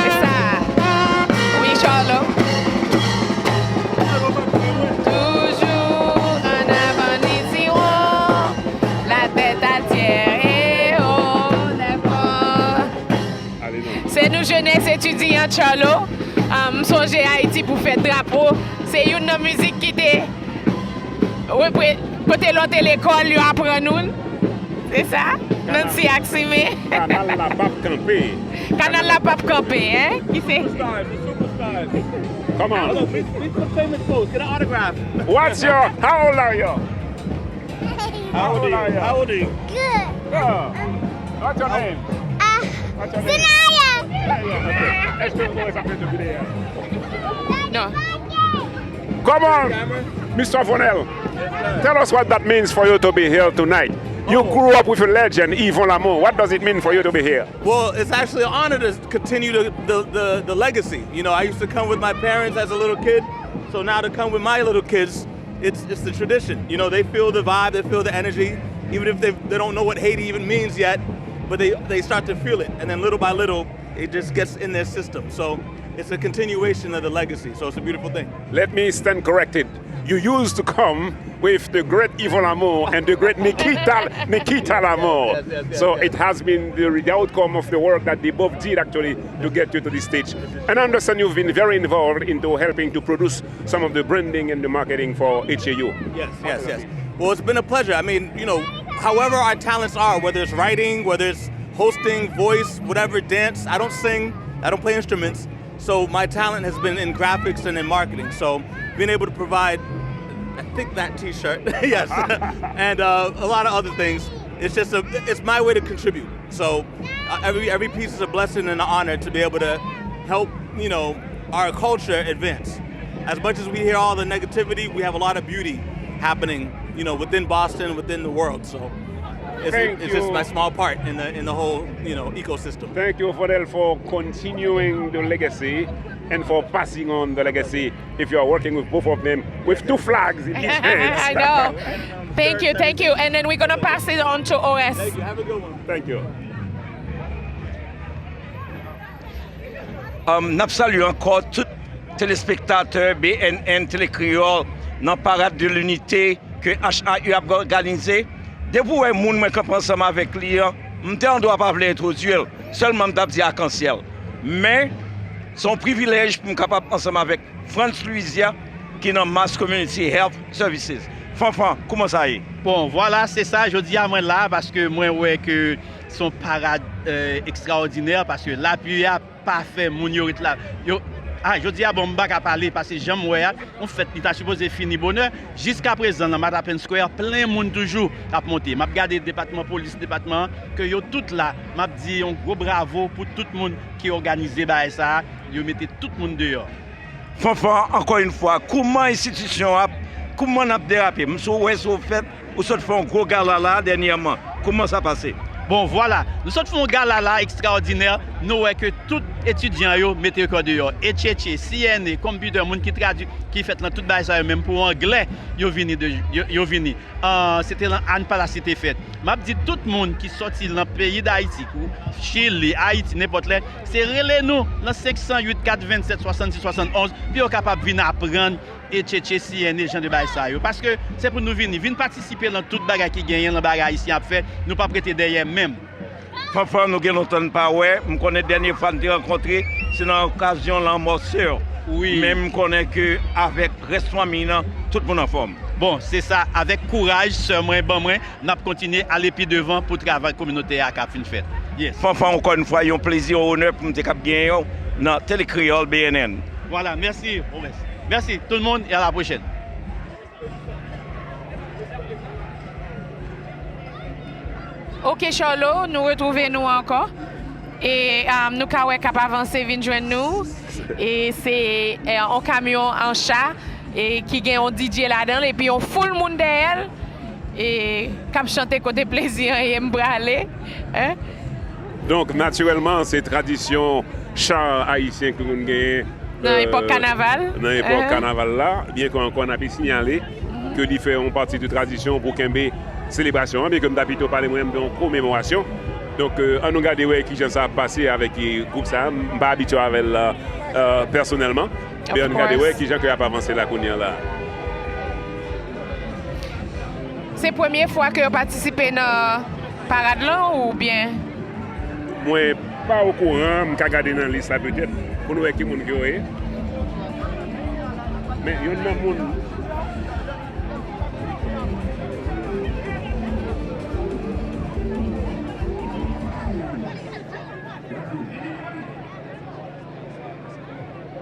Se sa. Wi, Charlo. Toujours en avant, nous irons. La tête à terre et haut les fort. Se nou jenès etidyan Charlo. Ah, m sonje Ayiti pou fèt drapo. Se youn nan mizik ki te repre-, kote lò te lekòl, yo aprann nou l. Se sa? Nancy Axime. Kanal la p ap kanpe. Kanal la p ap kanpe, hein? Ki se? Superstars, the superstars. Come on. Look, meet, meet some famous folks. Get an autograph. What's your, how old are you? How old are you? How old are you? Good. Yeah. What's your name? Uh, what's your name? Sanaya. Yeah, yeah, okay. Let's do a voice after the video. No. Come on, Mister Vonel. Tell us what that means for you to be here tonight. You grew up with a legend, Yvon Lamour. What does it mean for you to be here? Well, it's actually an honor to continue the, the, the, the legacy. You know, I used to come with my parents as a little kid, so now to come with my little kids, it's, it's the tradition. You know, they feel the vibe, they feel the energy, even if they, they don't know what Haiti even means yet, but they, they start to feel it. And then little by little, it just gets in their system. So it's a continuation of the legacy. So it's a beautiful thing. Let me stand corrected. You used to come with the great Yvon Lamour and the great Nikita, Nikita Lamour. Yes, yes, yes, yes. So it has been the, the outcome of the work that they both did actually to get you to this stage. And I understand you've been very involved into helping to produce some of the branding and the marketing for H A U. Yes, yes, yes. Well, it's been a pleasure. I mean, you know, however our talents are, whether it's writing, whether it's hosting, voice, whatever, dance, I don't sing, I don't play instruments. So my talent has been in graphics and in marketing. So being able to provide, I think that T-shirt, yes, and uh, a lot of other things. It's just a, it's my way to contribute. So uh, every every piece is a blessing and an honor to be able to help, you know, our culture advance. As much as we hear all the negativity, we have a lot of beauty happening, you know, within Boston, within the world. So it's, it's just my small part in the in the whole, you know, ecosystem. Thank you, Fidel, for continuing the legacy and for passing on the legacy. If you are working with both of them, with two flags in each hand. I know. Thank you, thank you. And then we're gonna pass it on to Ores. Thank you. Have a good one. Thank you. Um, n ap salye ankò tout telespektatè B N N Tele Kreyòl nan Parad de Linite ke H A U ap òganize. Depi w wè moun mwen kanpe ansanm avèk li an, m te andwa pa vle entwodui l, sèlman m t ap di akansyèl. Men, se yon privilèj pou m kapab ansanm avèk Frantz Louisia, ki nan Mass Community Health Services. Fanfan, kòman sa ye? Bon, vwala, se sa, jodi a mwen la, paske mwen wè ke se yon parad, euh, ekstraòdinè, paske lapli a pa fè moun yo ret la. Yo, ah, jodi a, bon, m pa ka pale, paske jan m wè a, yon fèt, li ta sipoze fini bonè. Jiskaprezan, nan Matapan Square, plen moun toujou ap monte. M ap gade depatman polis, depatman an, ke yo tout la. M ap di yon gwo bravo pou tout moun ki òganize bagay sa a. Yo mete tout moun deyò. Fanfan, ankò yon fwa, kòman enstitisyon ap, kòman n ap derape? M sou wè sou fèt, ou sot fè yon gwo gala la dènyèman. Kòman sa pase? Bon, vwala, nou sot fè yon gala la ekstraòdinè. Nou wè ke tout etidyan yo mete yo kò deyò. H H A, C N A, computer, moun ki tradui, ki fèt nan tout bagay sa yo, menm pou anglè, yo vini de, yo, yo vini. Ah, se te lan Ann Palas li te fèt. M ap di tout moun ki sòti lan peyi Dayiti, kou Chili, Ayiti, nenpòt lè, se rele nou lan senk san uit, kat vennsèt, swasannsis, swasannonz, pou yo kapab vin aprann H H A, C N A, jan de bagay sa yo. Paske se pou nou vini, vin patisipe lan tout bagay ki genyen, lan bagay Ayisyen ap fè, nou p ap rete dèyè menm. Fanfan, nou gen lontan n pa wè. M konnen dènye fwa n te rankontre, se nan okazyon lanmò sè w. Wi. Men m konnen ke avèk rès fanmiy lan, tout moun anfòm. Bon, se sa, avèk kouraj sè mwen ban mwen, n ap kontinye ale pi devan pou travay kominotè a ka fin fèt. Yes. Fanfan, ankò yon fwa, yon plezi, yon onè pou m te kab genyen w nan Tele Kreyòl B N N. Vwala, mèsi, Robens. Mèsi tout moun e a la pwochèn. Ok, Charlot, nou retwouve nou ankò. E, um, nou ka wè k ap avanse vin jwenn nou. E se, e, yon kamyon an cha, e ki gen yon D J ladan l, epi yon foul moun dèyè l, e k ap chante kote plezi an ye, m prale. Hein? Donk, natirèlman, se tradisyon cha ayisyen ke nou genyen nan epòk, euh, kanaval. Nan epòk, hein, kanaval la, byen ke ankò n ape sinyale ke li fè yon pati de tradisyon pou kenbe selebrasyon an, byen ke m ta pito pale mwen menm de yon komemorasyon. Donk, euh, ann nou gade wè kijan sa ap pase avèk, eh, gwoup sa a. M pa abitye avè l, euh, pèsonèlman. Men ann gade wè kijan ke y ap avanse la kounye a la. Se premye fwa ke yo patisipe nan parad lan oubyen? Mwen pa okouran, m ka gade nan lis la petèt, pou nou wè ki moun ke yo ye. Men youn nan moun.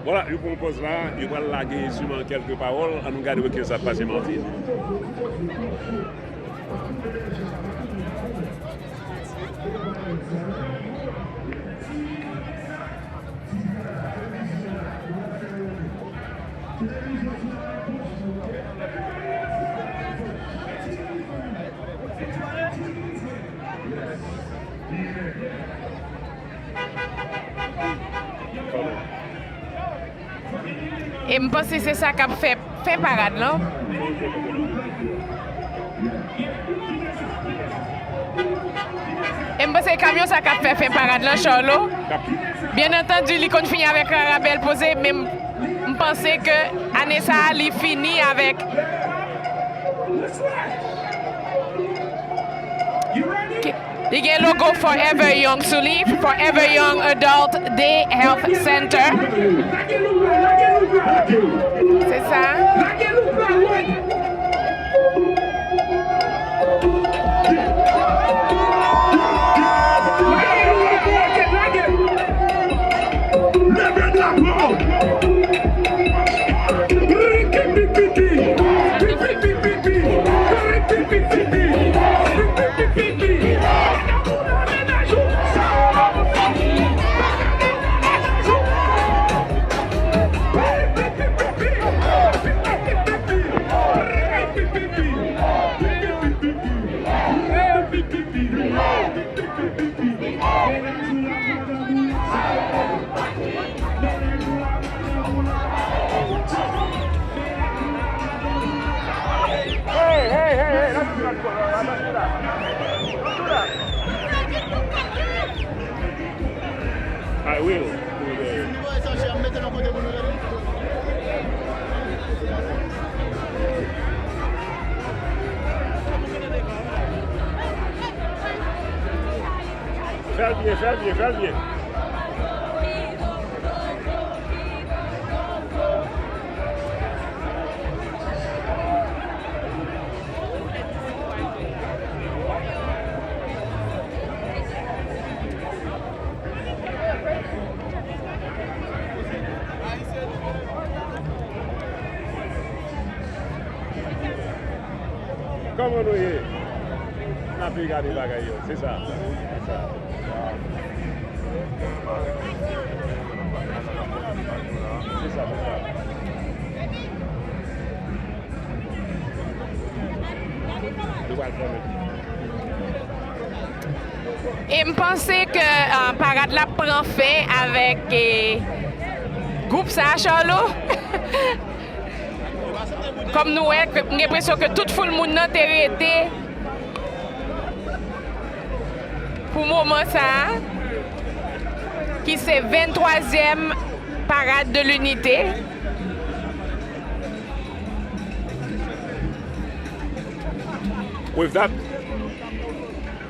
Vwala, yo pran pòz la, yo pral lage siman kèlke pawòl. Ann nou gade wè kijan sa ap pase, Martin. E m panse se sa k ap fè fen parad lan. E m panse kamyon sa k ap fè fen parad lan, Charlot. Byen antandi, li konn fini avèk Rara Bèl Poze, men m, m panse ke ane sa a, li fini avèk. Li gen logo Forever Young sou li, Forever Young Adult Day Health Center. Se sa. Leve drapo! I will. Fè l byen, fè l byen, fè l byen. Kòman nou ye? N ape gade bagay yo, se sa. Se sa. Se sa, se sa. Nou pral fèmen. E m panse ke uh, parad la pran fen avèk eh, gwoup sa a, Charlot. Kòm nou wè, m gen enpresyon ke tout foul moun nan te rete pou moman sa a, ki se venntwazyèm Parade de l'Unité. With that,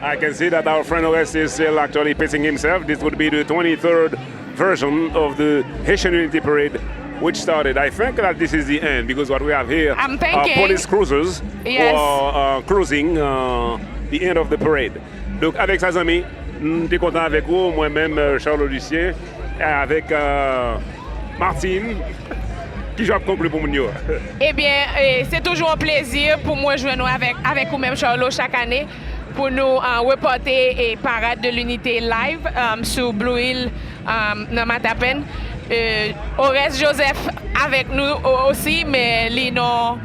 I can see that our friend Oreste is still actually pacing himself. This would be the twenty-third version of the Haitian Unity Parade, which started. I think that this is the end because what we have here I'm are thinking. Police cruisers Yes. who are uh, cruising uh, the end of the parade. Donc, avec sa, zanmi, m te kontan avèk ou, mwen menm, euh, Charlot Lucien, avèk euh, Martine, ki jan ap konkli pou moun yo. Ebyen, eh, se toujou yon plezi pou mwen jwenn ou avèk, avèk ou menm, Charlot, chak ane, pou nou uh, repòte eh, Parade de l'Unité live um, sou Blue Hill um, nan Matapen. Eh, Oreste Joseph avèk nou o- osi, men li non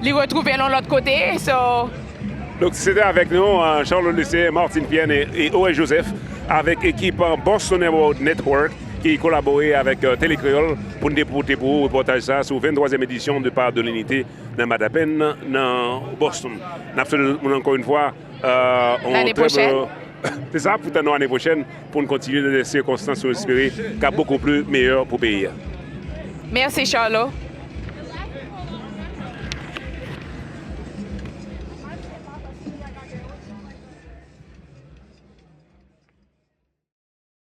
li retwouve l yon lòt kote. So, Donc, c'était avec nous euh, Charles Lucien, Martine Pienne et, et Oreste Joseph, avec équipe euh, Boston World Network qui collaborait avec euh, Télé Créole pour nous déporter pour reportage ça sur vingt-troisième édition de Parade de l'Unité dans Matapen, dans Boston. N ap swete tout moun ankò yon fwa euh, on L'année très prochaine. bon- C'est ça, pour nous l'année prochaine, pour nous continuer dans des circonstances, on espère, qui a beaucoup plus meilleur pour le pays. Mèsi, Charlot.